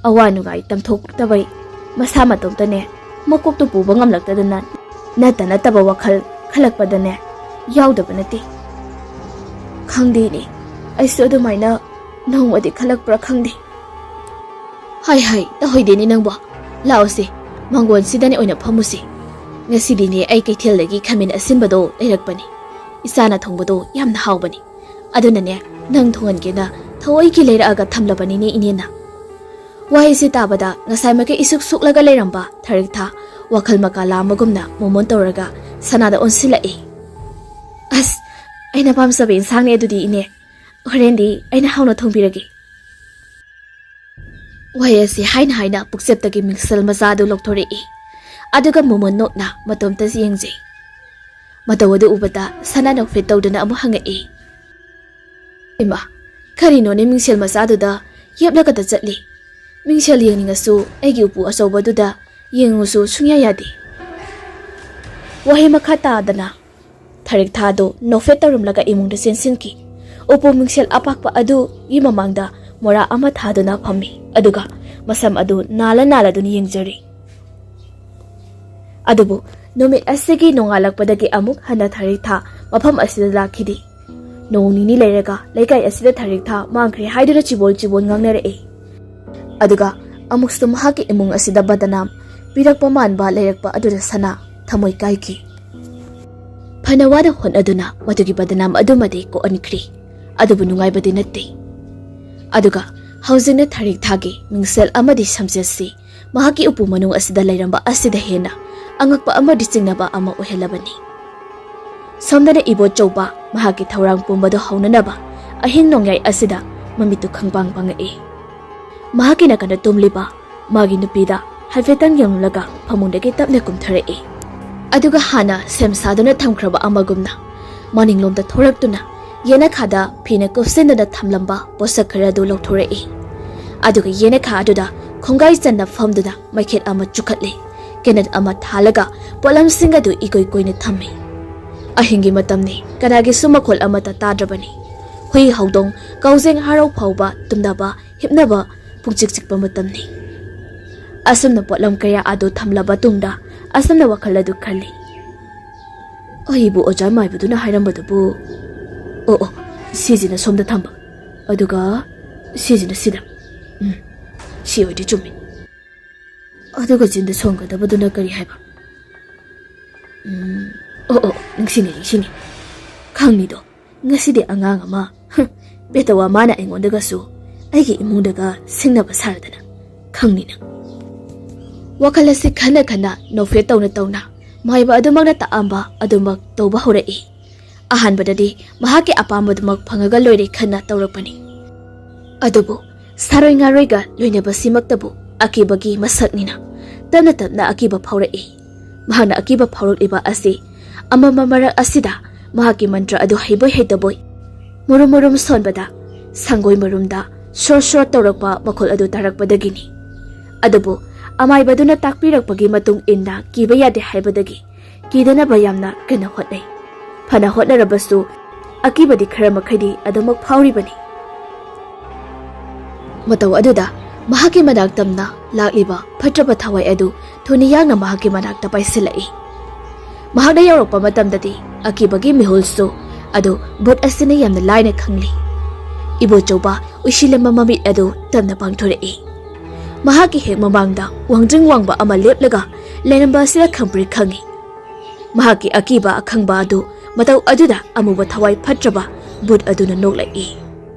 ꯑꯋꯥ ꯅꯨꯡꯉꯥꯏ ꯇꯝꯊꯣꯛꯇꯕꯩ ꯃꯁꯥ ꯃꯇꯣꯝꯇꯅꯦ ꯃꯀꯣꯛꯇꯨ ꯄꯨꯕ ꯉꯝꯂꯛꯇꯗꯅ ꯅꯠꯇ ꯅꯠꯇꯕ ꯋꯥꯈꯜ ꯈꯜꯂꯛꯄꯗꯅꯦ ꯌꯥꯎꯗꯕ ꯅꯠꯇꯦ꯫ ꯈꯪꯗꯦꯅꯦ, ꯑꯩꯁꯨ ꯑꯗꯨꯃꯥꯏꯅ ꯅꯣꯡꯃꯗꯤ ꯈꯜꯂꯛꯄ꯭ꯔꯥ ꯈꯪꯗꯦ꯫ ꯍꯥꯏ ꯍꯥꯏ, ꯇꯧꯍꯩꯗꯦꯅꯦ ꯅꯪꯕꯣ꯫ ꯂꯥꯛꯑꯣꯁꯦ, ꯃꯥꯡꯒꯣꯟꯁꯤꯗꯅꯦ ꯑꯣꯏꯅ ꯐꯝꯃꯨꯁꯦ꯫ ꯉꯁꯤꯗꯤꯅꯦ ꯑꯩ ꯀꯩꯊꯦꯜꯗꯒꯤ ꯈꯥꯃꯦꯟ ꯑꯁꯤꯟꯕꯗꯣ ꯂꯩꯔꯛꯄꯅꯤ꯫ ꯏꯆꯥꯅ ꯊꯣꯡꯕꯗꯣ ꯌꯥꯝꯅ ꯍꯥꯎꯕꯅꯤ꯫ ꯑꯗꯨꯅꯅꯦ ꯅꯪ ꯊꯣꯡꯍꯟꯒꯦꯅ ꯊꯑꯣꯏꯒꯤ ꯂꯩꯔꯛꯑꯒ ꯊꯝꯂꯕꯅꯤꯅꯦ ꯏꯅꯦꯅ꯫" ꯋꯥꯍꯩꯁꯤ ꯇꯥꯕꯗ ꯉꯁꯥꯏꯃꯛꯀꯤ ꯏꯁꯨꯛ ꯁꯨꯛꯂꯒ ꯂꯩꯔꯝꯕ ꯊꯔꯤꯛ ꯊꯥ ꯋꯥꯈꯜ ꯃꯀꯥ ꯂꯥꯝꯕꯒꯨꯝꯅ ꯃꯣꯃꯣꯟ ꯇꯧꯔꯒ ꯁꯅꯥꯗ ꯑꯣꯟꯁꯤꯜꯂꯛꯏ꯫ "ꯑꯁ, ꯑꯩꯅ ꯄꯥꯝꯖꯕ ꯏꯟꯁꯥꯡꯅꯦ ꯑꯗꯨꯗꯤ ꯏꯅꯦ꯫ ꯍꯣꯔꯦꯟꯗꯤ ꯑꯩꯅ ꯍꯥꯎꯅ ꯊꯣꯡꯕꯤꯔꯒꯦ꯫" ꯋꯥꯍꯩ ꯑꯁꯤ ꯍꯥꯏꯅ ꯍꯥꯏꯅ ꯄꯨꯛꯆꯦꯞꯇꯒꯤ ꯃꯤꯡꯁꯦꯜ ꯃꯆꯥ ꯑꯗꯨ ꯂꯧꯊꯣꯔꯛꯏ꯫ ꯑꯗꯨꯒ ꯃꯣꯃꯣꯟ ꯅꯣꯛꯅ ꯃꯇꯣꯝꯇ ꯌꯦꯡꯖꯩ꯫ ꯃꯇꯧ ꯑꯗꯨ ꯎꯕꯗ ꯁꯅꯥ ꯅꯣꯛꯐꯦꯠ ꯇꯧꯗꯨꯅ ꯑꯃꯨꯛ ꯍꯪꯉꯛꯏ꯫ "ꯏꯃꯥ, ꯀꯔꯤꯅꯣꯅꯦ ꯃꯤꯡꯁꯦꯜ ꯃꯆꯥꯗꯨꯗ ꯌꯦꯞꯂꯒꯇ ꯆꯠꯂꯤ? ꯃꯤꯡꯁꯦꯜ ꯌꯦꯡꯅꯤꯡꯉꯁꯨ ꯑꯩꯒꯤ ꯎꯄꯨ ꯑꯆꯧꯕꯗꯨꯗ ꯌꯦꯡꯉꯨꯁꯨ ꯁꯨꯡꯌꯥ ꯌꯥꯗꯦ꯫" ꯋꯥꯍꯩ ꯃꯈꯥ ꯇꯥꯗꯅ ꯊꯔꯤꯛ ꯊꯥꯗꯨ ꯅꯣꯛꯐꯦꯠ ꯇꯧꯔꯝꯂꯒ ꯏꯃꯨꯡꯗ ꯆꯦꯟꯁꯤꯟꯈꯤ꯫ ꯎꯄꯨ ꯃꯤꯡꯁꯦꯜ ꯑꯄꯥꯛꯄ ꯑꯗꯨꯒꯤ ꯃꯃꯥꯡꯗ ꯃꯣꯔꯥ ꯑꯃ ꯊꯥꯗꯨꯅ ꯐꯝꯃꯤ, ꯑꯗꯨꯒ ꯃꯁꯝ ꯑꯗꯨ ꯅꯥꯜꯂ ꯅꯥꯜꯂꯗꯨꯅ ꯌꯦꯡꯖꯔꯤ꯫ ꯑꯗꯨꯕꯨ ꯅꯨꯃꯤꯠ ꯑꯁꯤꯒꯤ ꯅꯣꯡꯉꯥꯜꯂꯛꯄꯗꯒꯤ ꯑꯃꯨꯛ ꯍꯟꯅ ꯊꯔꯤꯛ ꯊꯥ ꯃꯐꯝ ꯑꯁꯤꯗ ꯂꯥꯛꯈꯤꯗꯦ꯫ ꯅꯣꯡ ꯅꯤꯅꯤ ꯂꯩꯔꯒ ꯂꯩꯀꯥꯏ ꯑꯁꯤꯗ ꯊꯥꯔꯤꯛ ꯊꯥ ꯃꯥꯡꯈ꯭ꯔꯦ ꯍꯥꯏꯗꯨꯅ ꯆꯤꯕꯣꯜ ꯆꯤꯕꯣꯜ ꯉꯥꯡꯅꯔꯛꯏ꯫ ꯑꯗꯨꯒ ꯑꯃꯨꯛꯁꯨ ꯃꯍꯥꯛꯀꯤ ꯏꯃꯨꯡ ꯑꯁꯤꯗ ꯕꯗꯅꯥꯝ ꯄꯤꯔꯛꯄ ꯃꯥꯟꯕ ꯂꯩꯔꯛꯄ ꯑꯗꯨꯗ ꯁꯅꯥ ꯊꯃꯣꯏ ꯀꯥꯏꯈꯤ꯫ ꯐꯅ ꯋꯥꯅ ꯍꯣꯠꯅꯗꯨꯅ ꯃꯗꯨꯒꯤ ꯕꯗꯅꯥꯝ ꯑꯗꯨꯃꯗꯤ ꯀꯣꯛꯍꯟꯈ꯭ꯔꯤ꯫ ꯑꯗꯨꯕꯨ ꯅꯨꯡꯉꯥꯏꯕꯗꯤ ꯅꯠꯇꯦ꯫ ꯑꯗꯨꯒ ꯍꯧꯖꯤꯛꯅ ꯊꯥꯔꯤꯛ ꯊꯥꯒꯤ ꯃꯤꯡꯁꯦꯜ ꯑꯃꯗꯤ ꯁꯝꯖꯦꯠꯁꯤ ꯃꯍꯥꯛꯀꯤ ꯎꯄꯨ ꯃꯅꯨꯡ ꯑꯁꯤꯗ ꯂꯩꯔꯝꯕ ꯑꯁꯤꯗ ꯍꯦꯟꯅ ꯑꯉꯛꯄ ꯑꯃꯗꯤ ꯆꯤꯡꯅꯕ ꯑꯃ ꯑꯣꯏꯍꯜꯂꯕꯅꯤ꯫ ꯁꯣꯝꯗꯅ ꯏꯕꯣꯆꯧꯕ ꯃꯍꯥꯛꯀꯤ ꯊꯧꯔꯥꯡ ꯄꯨꯝꯕꯗꯨ ꯍꯧꯅꯅꯕ ꯑꯍꯤꯡ ꯅꯣꯡꯌꯥꯏ ꯑꯁꯤꯗ ꯃꯃꯤꯠꯇꯨ ꯈꯪꯄꯥꯡ ꯄꯥꯡꯉꯛꯏ꯫ ꯃꯍꯥꯛꯀꯤ ꯅꯥꯀꯟꯗ ꯇꯨꯝꯂꯤꯕ ꯃꯥꯒꯤ ꯅꯨꯄꯤꯗ ꯍꯥꯏꯐꯦꯠꯇꯪ ꯌꯦꯡꯂꯒ ꯐꯃꯨꯡꯗꯒꯤ ꯇꯞꯅ ꯀꯨꯝꯊꯔꯛꯏ꯫ ꯑꯗꯨꯒ ꯍꯥꯟꯅ ꯁꯦꯝ ꯁꯥꯗꯨꯅ ꯊꯝꯈ꯭ꯔꯕ ꯑꯃꯒꯨꯝꯅ ꯃꯅꯤꯡꯂꯣꯝꯗ ꯊꯣꯔꯛꯇꯨꯅ ꯌꯦꯅꯈꯥꯗ ꯐꯤꯅ ꯀꯨꯞꯁꯤꯟꯗꯨꯅ ꯊꯝꯂꯝꯕ ꯄꯣꯠꯁꯛ ꯈꯔ ꯑꯗꯨ ꯂꯧꯊꯣꯔꯛꯏ꯫ ꯑꯗꯨꯒ ꯌꯦꯅꯈꯥ ꯑꯗꯨꯗ ꯈꯣꯡꯒꯥꯏ ꯆꯟꯅ ꯐꯝꯗꯨꯅ ꯃꯩꯈꯦꯠ ꯑꯃ ꯆꯨꯈꯠꯂꯤ꯫ ꯀꯦꯅꯦꯠ ꯑꯃ ꯊꯥꯜꯂꯒ ꯄꯣꯠꯂꯝꯁꯤꯡ ꯑꯗꯨ ꯏꯀꯣꯏ ꯀꯣꯏꯅ ꯊꯝꯃꯤ꯫ ꯑꯍꯤꯡꯒꯤ ꯃꯇꯝꯅꯤ, ꯀꯅꯥꯒꯤꯁꯨ ꯃꯈꯣꯜ ꯑꯃꯠꯇ ꯇꯥꯗ꯭ꯔꯕꯅꯤ꯫ ꯍꯨꯏ, ꯍꯧꯗꯣꯡ, ꯀꯥꯎꯖꯦꯡ ꯍꯔꯥꯎ ꯐꯥꯎꯕ ꯇꯨꯝꯅꯕ ꯍꯤꯞꯅꯕ ꯄꯨꯡꯆꯤꯛ ꯆꯤꯛꯄ ꯃꯇꯝꯅꯤ꯫ ꯑꯁꯨꯝꯅ ꯄꯣꯠꯂꯝ ꯀꯌꯥ ꯑꯗꯨ ꯊꯝꯂꯕ ꯇꯨꯡꯗ ꯑꯁꯨꯝꯅ ꯋꯥꯈꯜ ꯑꯗꯨ ꯈꯜꯂꯤ꯫ ꯑꯩꯕꯨ ꯑꯣꯖꯥ ꯃꯥꯏꯕꯗꯨꯅ ꯍꯥꯏꯔꯝꯕꯗꯨꯕꯨ, ꯑꯣ ꯑꯣ, ꯁꯤꯁꯤꯅ ꯁꯣꯝꯗ ꯊꯝꯕ, ꯑꯗꯨꯒ ꯁꯤꯁꯤꯅ ꯁꯤꯗ꯫ ꯎꯝ, ꯁꯤ ꯑꯣꯏꯗꯤ ꯆꯨꯝꯃꯤ꯫ ꯑꯗꯨꯒ ꯆꯤꯟꯗ ꯁꯣꯟꯒꯗꯕꯗꯨꯅ ꯀꯔꯤ ꯍꯥꯏꯕ? ꯎꯝ, ꯑꯣ ꯑꯣ, ꯅꯤꯡꯁꯤꯡꯉꯦ, ꯅꯤꯡꯁꯤꯡꯉꯦ꯫ ꯈꯪꯅꯤꯗꯣ, ꯉꯁꯤꯗꯤ ꯑꯉꯥꯡ ꯑꯃ, ꯍꯨꯝ, ꯄꯦꯇꯋꯥ ꯃꯥꯅ ꯑꯩꯉꯣꯟꯗꯒꯁꯨ ꯑꯩꯒꯤ ꯏꯃꯨꯡꯗꯒ ꯁꯤꯡꯅꯕ ꯁꯥꯔꯗꯅ꯫ ꯈꯪꯅꯤ ꯅꯪ꯫ ꯋꯥꯈꯜ ꯑꯁꯤ ꯈꯟꯅ ꯈꯟꯅ ꯅꯣꯛꯐꯦꯠ ꯇꯧꯅ ꯇꯧꯅ ꯃꯥꯏꯕ ꯑꯗꯨꯃꯛꯅ ꯇꯥꯛꯑꯝꯕ ꯑꯗꯨꯃꯛ ꯇꯧꯕ ꯍꯧꯔꯛꯏ꯫ ꯑꯍꯥꯟꯕꯗꯗꯤ ꯃꯍꯥꯛꯀꯤ ꯑꯄꯥꯝꯕꯗꯨꯃꯛ ꯐꯪꯉꯒ ꯂꯣꯏꯔꯦ ꯈꯟꯅ ꯇꯧꯔꯛꯄꯅꯤ꯫ ꯑꯗꯨꯕꯨ ꯁꯥꯔꯣꯏ ꯉꯥꯔꯣꯏꯒ ꯂꯣꯏꯅꯕꯁꯤꯃꯛꯇꯕꯨ ꯑꯀꯤꯕꯒꯤ ꯃꯁꯛꯅꯤꯅ ꯇꯞꯅ ꯇꯞꯅ ꯑꯀꯤꯕ ꯐꯥꯎꯔꯛꯏ꯫ ꯃꯍꯥꯛꯅ ꯑꯀꯤꯕ ꯐꯥꯎꯔꯛꯂꯤꯕ ꯑꯁꯤ ꯑꯃꯝꯕ ꯃꯔꯛ ꯑꯁꯤꯗ ꯃꯍꯥꯛꯀꯤ ꯃꯟꯇ꯭ꯔ ꯑꯗꯨ ꯍꯩꯕꯣꯏ ꯍꯩꯇꯕꯣꯏ ꯃꯨꯔꯨꯝ ꯃꯨꯔꯨꯝ ꯁꯣꯟꯕꯗ ꯁꯪꯒꯣꯏ ꯃꯔꯨꯝꯗ ꯁꯣꯔ ꯁꯣꯔ ꯇꯧꯔꯛꯄ ꯃꯈꯣꯜ ꯑꯗꯨ ꯇꯥꯔꯛꯄꯗꯒꯤꯅꯤ꯫ ꯑꯗꯨꯕꯨ ꯑꯃꯥꯏꯕꯗꯨꯅ ꯇꯥꯛꯄꯤꯔꯛꯄꯒꯤ ꯃꯇꯨꯡ ꯏꯟꯅ ꯀꯤꯕ ꯌꯥꯗꯦ ꯍꯥꯏꯕꯗꯒꯤ ꯀꯤꯗꯅꯕ ꯌꯥꯝꯅ ꯀꯟꯅ ꯍꯣꯠꯅꯩ꯫ ꯐꯅ ꯍꯣꯠꯅꯔꯕꯁꯨ ꯑꯀꯤꯕꯗꯤ ꯈꯔ ꯃꯈꯩꯗꯤ ꯑꯗꯨꯃꯛ ꯐꯥꯎꯔꯤꯕꯅꯤ꯫ ꯃꯇꯧ ꯑꯗꯨꯗ ꯃꯍꯥꯛꯀꯤ ꯃꯅꯥꯛ ꯇꯝꯅ ꯂꯥꯛꯂꯤꯕ ꯐꯠꯇ꯭ꯔꯕ ꯊꯋꯥꯏ ꯑꯗꯨ ꯊꯨꯅ ꯌꯥꯡꯅ ꯃꯍꯥꯛꯀꯤ ꯃꯅꯥꯛꯇ ꯄꯥꯏꯁꯤꯜꯂꯛꯏ꯫ ꯃꯍꯥꯛꯅ ꯌꯧꯔꯛꯄ ꯃꯇꯝꯗꯗꯤ ꯑꯀꯤꯕꯒꯤ ꯃꯤꯍꯨꯜꯁꯨ ꯑꯗꯨ ꯚꯨꯠ ꯑꯁꯤꯅ ꯌꯥꯝꯅ ꯂꯥꯏꯅ ꯈꯪꯂꯤ꯫ ꯏꯕꯣꯆꯧꯕ ꯎꯏꯁꯤꯜꯂꯝꯕ ꯃꯃꯤꯠ ꯑꯗꯨ ꯇꯞꯅ ꯄꯥꯡꯊꯣꯔꯛꯏ꯫ ꯃꯍꯥꯛꯀꯤ ꯍꯦꯛ ꯃꯃꯥꯡꯗ ꯋꯥꯡꯗ꯭ꯔꯤꯡ ꯋꯥꯡꯕ ꯑꯃ ꯂꯦꯞꯂꯒ ꯂꯩꯔꯝꯕ ꯑꯁꯤꯗ ꯈꯪꯄ꯭ꯔꯦꯛ ꯈꯪꯏ꯫ ꯃꯍꯥꯛꯀꯤ ꯑꯀꯤꯕ ꯑꯈꯪꯕ ꯑꯗꯨ ꯃꯇꯧ ꯑꯗꯨꯗ ꯑꯃꯨꯕ ꯊꯋꯥꯏ ꯐꯠꯇ꯭ꯔꯕ ꯚꯨꯠ ꯑꯗꯨꯅ ꯅꯣꯛꯂꯛꯏ꯫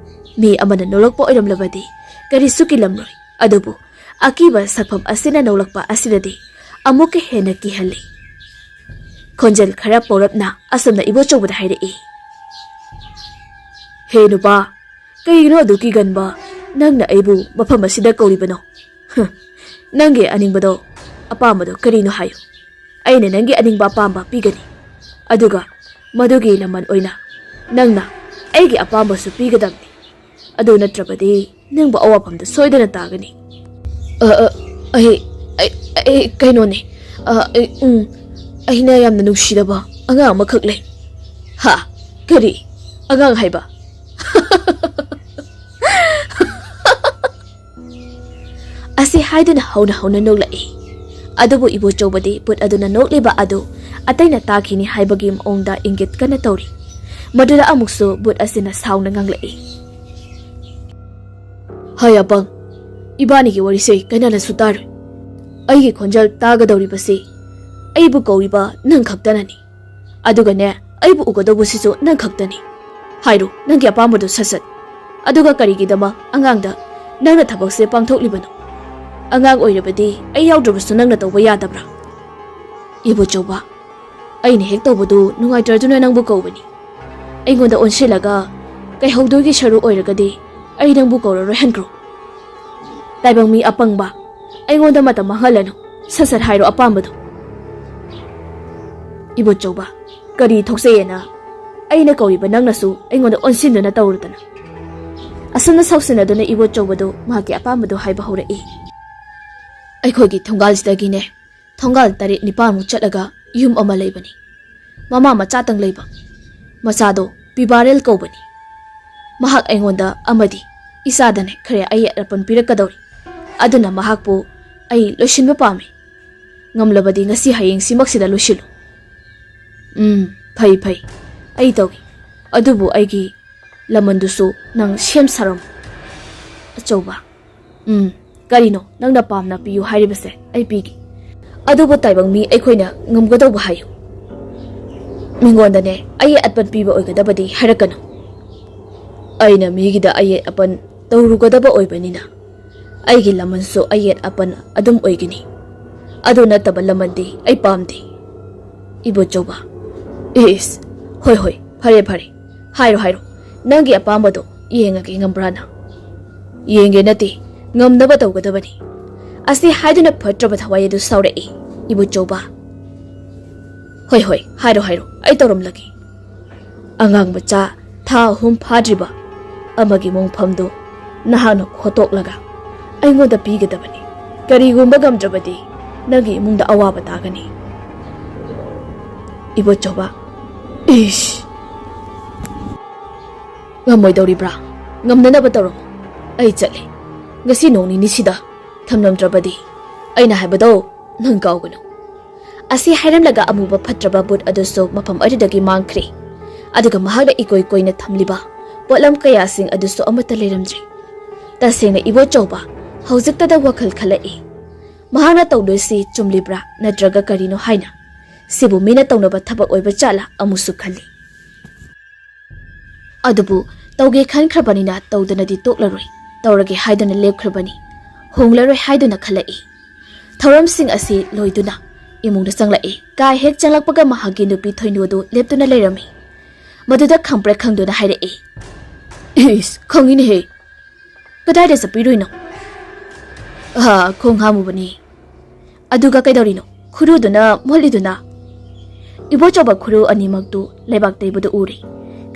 ꯃꯤ ꯑꯃꯅ ꯅꯣꯛꯂꯛꯄ ꯑꯣꯏꯔꯝꯂꯕꯗꯤ ꯀꯔꯤꯁꯨ ꯀꯤꯂꯝꯂꯣꯏ, ꯑꯗꯨꯕꯨ ꯑꯀꯤꯕ ꯁꯛꯐꯝ ꯑꯁꯤꯅ ꯅꯣꯛꯂꯛꯄ ꯑꯁꯤꯅꯗꯤ ꯑꯃꯨꯛꯀ ꯍꯦꯟꯅ ꯀꯤꯍꯜꯂꯤ꯫ ꯈꯣꯟꯖꯦꯜ ꯈꯔ ꯄꯧꯔꯞꯅ ꯑꯁꯨꯝꯅ ꯏꯕꯣꯆꯧꯕꯗ ꯍꯥꯏꯔꯛꯏ, "ꯍꯦ ꯅꯨꯄꯥ, ꯀꯩꯒꯤꯅꯣ ꯑꯗꯨ ꯀꯤꯒꯟꯕ? ꯅꯪꯅ ꯑꯩꯕꯨ ꯃꯐꯝ ꯑꯁꯤꯗ ꯀꯧꯔꯤꯕꯅꯣ? ꯍ, ꯅꯪꯒꯤ ꯑꯅꯤꯡꯕꯗꯣ, ꯑꯄꯥꯝꯕꯗꯣ ꯀꯔꯤꯅꯣ ꯍꯥꯏꯌꯨ꯫ ꯑꯩꯅ ꯅꯪꯒꯤ ꯑꯅꯤꯡꯕ ꯑꯄꯥꯝꯕ ꯄꯤꯒꯅꯤ꯫ ꯑꯗꯨꯒ ꯃꯗꯨꯒꯤ ꯂꯃꯟ ꯑꯣꯏꯅ ꯅꯪꯅ ꯑꯩꯒꯤ ꯑꯄꯥꯝꯕꯁꯨ ꯄꯤꯒꯗꯕꯅꯤ꯫ ꯑꯗꯨ ꯅꯠꯇ꯭ꯔꯕꯗꯤ ꯅꯪꯕꯨ ꯑꯋꯥꯐꯝꯗ ꯁꯣꯏꯗꯅ ꯇꯥꯒꯅꯤ꯫" "ꯑ, ꯑ, ꯑꯩ, ꯑꯩ, ꯑꯩ ꯀꯩꯅꯣꯅꯦ꯫ ꯑ, ꯑꯩ, ꯎꯝ, ꯑꯩꯅ ꯌꯥꯝꯅ ꯅꯨꯡꯁꯤꯗꯕ ꯑꯉꯥꯡ ꯑꯃꯈꯛ ꯂꯩ꯫" "ꯍꯥ? ꯀꯔꯤ? ꯑꯉꯥꯡ ꯍꯥꯏꯕ?" ꯑꯁꯤ ꯍꯥꯏꯗꯨꯅ ꯍꯧꯅ ꯍꯧꯅ ꯅꯣꯛꯂꯛꯏ꯫ ꯑꯗꯨꯕꯨ ꯏꯕꯣꯆꯧꯕꯗꯤ ꯚꯨꯠ ꯑꯗꯨꯅ ꯅꯣꯛꯂꯤꯕ ꯑꯗꯨ ꯑꯇꯩꯅ ꯇꯥꯈꯤꯅꯤ ꯍꯥꯏꯕꯒꯤ ꯃꯑꯣꯡꯗ ꯏꯪꯒꯤꯠ ꯀꯟꯅ ꯇꯧꯔꯤ꯫ ꯃꯗꯨꯗ ꯑꯃꯨꯛꯁꯨ ꯚꯨꯠ ꯑꯁꯤꯅ ꯁꯥꯎꯅ ꯉꯥꯡꯂꯛꯏ, "ꯍꯩ ꯑꯄꯪ, ꯏꯕꯥꯅꯤꯒꯤ ꯋꯥꯔꯤꯁꯦ ꯀꯅꯥꯅꯁꯨ ꯇꯥꯔꯣꯏ꯫ ꯑꯩꯒꯤ ꯈꯣꯟꯖꯦꯜ ꯇꯥꯒꯗꯧꯔꯤꯕꯁꯤ ꯑꯩꯕꯨ ꯀꯧꯔꯤꯕ ꯅꯪ ꯈꯛꯇꯅꯅꯤ꯫ ꯑꯗꯨꯒꯅꯦ, ꯑꯩꯕꯨ ꯎꯒꯗꯧꯕꯁꯤꯁꯨ ꯅꯪ ꯈꯛꯇꯅꯤ꯫ ꯍꯥꯏꯔꯣ, ꯅꯪꯒꯤ ꯑꯄꯥꯝꯕꯗꯨ ꯁꯠ ꯁꯠ꯫ ꯑꯗꯨꯒ ꯀꯔꯤꯒꯤꯗꯃꯛ ꯑꯉꯥꯡꯗ ꯅꯪꯅ ꯊꯕꯛꯁꯦ ꯄꯥꯡꯊꯣꯛꯂꯤꯕꯅꯣ? ꯑꯉꯥꯡ ꯑꯣꯏꯔꯕꯗꯤ ꯑꯩ ꯌꯥꯎꯗ꯭ꯔꯕꯁꯨ ꯅꯪꯅ ꯇꯧꯕ ꯌꯥꯗꯕ꯭ꯔꯥ?" "ꯏꯕꯣꯆꯧꯕ, ꯑꯩꯅ ꯍꯦꯛ ꯇꯧꯕꯗꯨ ꯅꯨꯡꯉꯥꯏꯇ꯭ꯔꯗꯨꯅ ꯅꯪꯕꯨ ꯀꯧꯕꯅꯤ꯫ ꯑꯩꯉꯣꯟꯗ ꯑꯣꯟꯁꯤꯜꯂꯒ ꯀꯩꯍꯧꯗꯣꯏꯒꯤ ꯁꯔꯨꯛ ꯑꯣꯏꯔꯒꯗꯤ ꯑꯩ ꯅꯪꯕꯨ ꯀꯧꯔꯔꯣꯏ, ꯍꯟꯈ꯭ꯔꯣ꯫" "ꯇꯥꯏꯕꯪ ꯃꯤ ꯑꯄꯪꯕ, ꯑꯩꯉꯣꯟꯗ ꯃꯇꯝ ꯃꯥꯡꯍꯜꯂꯅꯨ꯫ ꯁꯠ ꯁꯠ ꯍꯥꯏꯔꯣ ꯑꯄꯥꯝꯕꯗꯨ꯫" "ꯏꯕꯣꯆꯧꯕ, ꯀꯔꯤ ꯊꯣꯛꯆꯩꯌꯦꯅ ꯑꯩꯅ ꯀꯧꯔꯤꯕ ꯅꯪꯅꯁꯨ ꯑꯩꯉꯣꯟꯗ ꯑꯣꯟꯁꯤꯟꯗꯨꯅ ꯇꯧꯔꯨꯗꯅ?" ꯑꯁꯨꯝꯅ ꯁꯥꯎꯁꯤꯟꯅꯗꯨꯅ ꯏꯕꯣꯆꯧꯕꯗꯨ ꯃꯍꯥꯛꯀꯤ ꯑꯄꯥꯝꯕꯗꯨ ꯍꯥꯏꯕ ꯍꯧꯔꯛꯏ꯫ "ꯑꯩꯈꯣꯏꯒꯤ ꯊꯣꯡꯒꯥꯜꯁꯤꯗꯒꯤꯅꯦ ꯊꯣꯡꯒꯥꯜ ꯇꯔꯦꯠ ꯅꯤꯄꯥꯜꯃꯨꯛ ꯆꯠꯂꯒ ꯌꯨꯝ ꯑꯃ ꯂꯩꯕꯅꯤ꯫ ꯃꯃꯥ ꯃꯆꯥꯇꯪ ꯂꯩꯕ꯫ ꯃꯆꯥꯗꯣ ꯄꯤꯕꯥꯔꯦꯜ ꯀꯧꯕꯅꯤ꯫ ꯃꯍꯥꯛ ꯑꯩꯉꯣꯟꯗ ꯑꯃꯗꯤ ꯏꯆꯥꯗꯅꯦ ꯈꯔ ꯑꯌꯦꯠ ꯑꯄꯟ ꯄꯤꯔꯛꯀꯗꯧꯔꯤ꯫ ꯑꯗꯨꯅ ꯃꯍꯥꯛꯄꯨ ꯑꯩ ꯂꯣꯏꯁꯤꯟꯕ ꯄꯥꯝꯃꯤ꯫ ꯉꯝꯂꯕꯗꯤ ꯉꯁꯤ ꯍꯌꯦꯡꯁꯤꯃꯛꯁꯤꯗ ꯂꯣꯏꯁꯤꯜꯂꯨ꯫" "ꯎꯝ, ꯐꯩ, ꯐꯩ꯫ ꯑꯩ ꯇꯧꯒꯦ꯫ ꯑꯗꯨꯕꯨ ꯑꯩꯒꯤ ꯂꯃꯟꯗꯨꯁꯨ ꯅꯪ ꯁꯦꯝ ꯁꯥꯔꯝꯃꯨ꯫ ꯑꯆꯧꯕ, ꯎꯝ, ꯀꯔꯤꯅꯣ ꯅꯪꯅ ꯄꯥꯝꯅ ꯄꯤꯌꯨ ꯍꯥꯏꯔꯤꯕꯁꯦ? ꯑꯩ ꯄꯤꯒꯦ꯫ ꯑꯗꯨꯕꯨ ꯇꯥꯏꯕꯪ ꯃꯤ ꯑꯩꯈꯣꯏꯅ ꯉꯝꯒꯗꯧꯕ ꯍꯥꯏꯌꯨ꯫ ꯃꯤꯉꯣꯟꯗꯅꯦ ꯑꯌꯦꯠ ꯑꯄꯟ ꯄꯤꯕ ꯑꯣꯏꯒꯗꯕꯗꯤ ꯍꯥꯏꯔꯛꯀꯅꯨ꯫ ꯑꯩꯅ ꯃꯤꯒꯤꯗ ꯑꯌꯦꯠ ꯑꯄꯟ ꯇꯧꯔꯨꯒꯗꯕ ꯑꯣꯏꯕꯅꯤꯅ ꯑꯩꯒꯤ ꯂꯃꯟꯁꯨ ꯑꯌꯦꯠ ꯑꯄꯟ ꯑꯗꯨꯝ ꯑꯣꯏꯒꯅꯤ꯫ ꯑꯗꯨ ꯅꯠꯇꯕ ꯂꯃꯟꯗꯤ ꯑꯩ ꯄꯥꯝꯗꯦ꯫ ꯏꯕꯣꯆꯧꯕ, ꯏꯁ, ꯍꯣꯏ ꯍꯣꯏ, ꯐꯔꯦ ꯐꯔꯦ, ꯍꯥꯏꯔꯣ ꯍꯥꯏꯔꯣ, ꯅꯪꯒꯤ ꯑꯄꯥꯝꯕꯗꯣ ꯌꯦꯡꯉꯒꯦ ꯉꯝꯕ꯭ꯔꯥꯅ꯫ ꯌꯦꯡꯒꯦ ꯅꯠꯇꯦ, ꯉꯝꯅꯕ ꯇꯧꯒꯗꯕꯅꯤ꯫ ꯑꯁꯤ ꯍꯥꯏꯗꯨꯅ ꯐꯠꯇ꯭ꯔꯕ ꯊꯋꯥꯏ ꯑꯗꯨ ꯁꯥꯎꯔꯛꯏ꯫ ꯏꯕꯣꯆꯧꯕ, ꯍꯣꯏ ꯍꯣꯏ, ꯍꯥꯏꯔꯣ ꯍꯥꯏꯔꯣ, ꯑꯩ ꯇꯧꯔꯝꯂꯒꯦ꯫ ꯑꯉꯥꯡ ꯃꯆꯥ ꯊꯥ ꯑꯍꯨꯝ ꯐꯥꯗ꯭ꯔꯤꯕ ꯑꯃꯒꯤ ꯃꯣꯡꯐꯝꯗꯨ ꯅꯍꯥꯛꯅ ꯈꯣꯠꯇꯣꯛꯂꯒ ꯑꯩꯉꯣꯟꯗ ꯄꯤꯒꯗꯕꯅꯤ꯫ ꯀꯔꯤꯒꯨꯝꯕ ꯉꯝꯗ꯭ꯔꯕꯗꯤ ꯅꯪꯒꯤ ꯏꯃꯨꯡꯗ ꯑꯋꯥꯕ ꯇꯥꯒꯅꯤ꯫ ꯏꯕꯣꯆꯧꯕ, ꯏꯁ! ꯉꯝꯃꯣꯏꯗꯧꯔꯤꯕ꯭ꯔꯥ? ꯉꯝꯅꯅꯕ ꯇꯧꯔꯝꯃꯨ꯫ ꯑꯩ ꯆꯠꯂꯦ꯫ ꯉꯁꯤ ꯅꯣꯡ ꯅꯤꯅꯤꯁꯤꯗ ꯊꯝꯂꯝꯗ꯭ꯔꯕꯗꯤ ꯑꯩꯅ ꯍꯥꯏꯕꯗꯣ ꯅꯪ ꯀꯥꯎꯒꯅꯨ꯫ ꯑꯁꯤ ꯍꯥꯏꯔꯝꯂꯒ ꯑꯃꯨꯕ ꯐꯠꯇ꯭ꯔꯕ ꯕꯨꯠ ꯑꯗꯨꯁꯨ ꯃꯐꯝ ꯑꯗꯨꯗꯒꯤ ꯃꯥꯡꯈ꯭ꯔꯦ꯫ ꯑꯗꯨꯒ ꯃꯍꯥꯛꯅ ꯏꯀꯣꯏ ꯀꯣꯏꯅ ꯊꯝꯂꯤꯕ ꯄꯣꯠꯂꯝ ꯀꯌꯥꯁꯤꯡ ꯑꯗꯨꯁꯨ ꯑꯃꯠꯇ ꯂꯩꯔꯝꯗ꯭ꯔꯦ꯫ ꯇꯁꯦꯡꯅ ꯏꯕꯣꯆꯧꯕ ꯍꯧꯖꯤꯛꯇꯗ ꯋꯥꯈꯜ ꯈꯜꯂꯛꯏ꯫ ꯃꯍꯥꯛꯅ ꯇꯧꯗꯣꯏꯁꯤ ꯆꯨꯝꯂꯤꯕ꯭ꯔꯥ ꯅꯠꯇ꯭ꯔꯒ ꯀꯔꯤꯅꯣ ꯍꯥꯏꯅ꯫ ꯁꯤꯕꯨ ꯃꯤꯅ ꯇꯧꯅꯕ ꯊꯕꯛ ꯑꯣꯏꯕ ꯖꯥꯠꯂꯥ ꯑꯃꯨꯛꯁꯨ ꯈꯜꯂꯤ꯫ ꯑꯗꯨꯕꯨ ꯇꯧꯒꯦ ꯈꯟꯈ꯭ꯔꯕꯅꯤꯅ ꯇꯧꯗꯅꯗꯤ ꯇꯣꯛꯂꯔꯣꯏ꯫ ꯇꯧꯔꯒꯦ ꯍꯥꯏꯗꯨꯅ ꯂꯦꯞꯈ꯭ꯔꯕꯅꯤ꯫ ꯍꯣꯡꯂꯔꯣꯏ ꯍꯥꯏꯗꯨꯅ ꯈꯜꯂꯛꯏ꯫ ꯊꯧꯔꯝꯁꯤꯡ ꯑꯁꯤ ꯂꯣꯏꯗꯨꯅ ꯏꯃꯨꯡꯗ ꯆꯪꯂꯛꯏ꯫ ꯀꯥ ꯍꯦꯛ ꯆꯪꯂꯛꯄꯒ ꯃꯍꯥꯛꯀꯤ ꯅꯨꯄꯤ ꯊꯣꯏꯅꯨ ꯑꯗꯨ ꯂꯦꯞꯇꯨꯅ ꯂꯩꯔꯝꯃꯤ꯫ ꯃꯗꯨꯗ ꯈꯪꯄ꯭ꯔꯦꯛ ꯈꯪꯗꯨꯅ ꯍꯥꯏꯔꯛꯏ, "ꯏꯁ, ꯈꯪꯉꯤꯅꯦꯍꯦ꯫ ꯀꯗꯥꯏꯗ ꯆꯠꯄꯤꯔꯨꯏꯅꯣ?" "ꯑꯍꯥ, ꯈꯣꯡ ꯍꯥꯝꯃꯨꯕꯅꯤ꯫" "ꯑꯗꯨꯒ ꯀꯩꯗꯧꯔꯤꯅꯣ? ꯈꯨꯔꯨꯗꯨꯅ ꯃꯣꯠꯂꯤꯗꯨꯅ?" ꯏꯕꯣꯆꯧꯕ ꯈꯨꯔꯨ ꯑꯅꯤꯃꯛꯇꯨ ꯂꯩꯕꯥꯛ ꯇꯩꯕꯗꯨ ꯎꯔꯦ꯫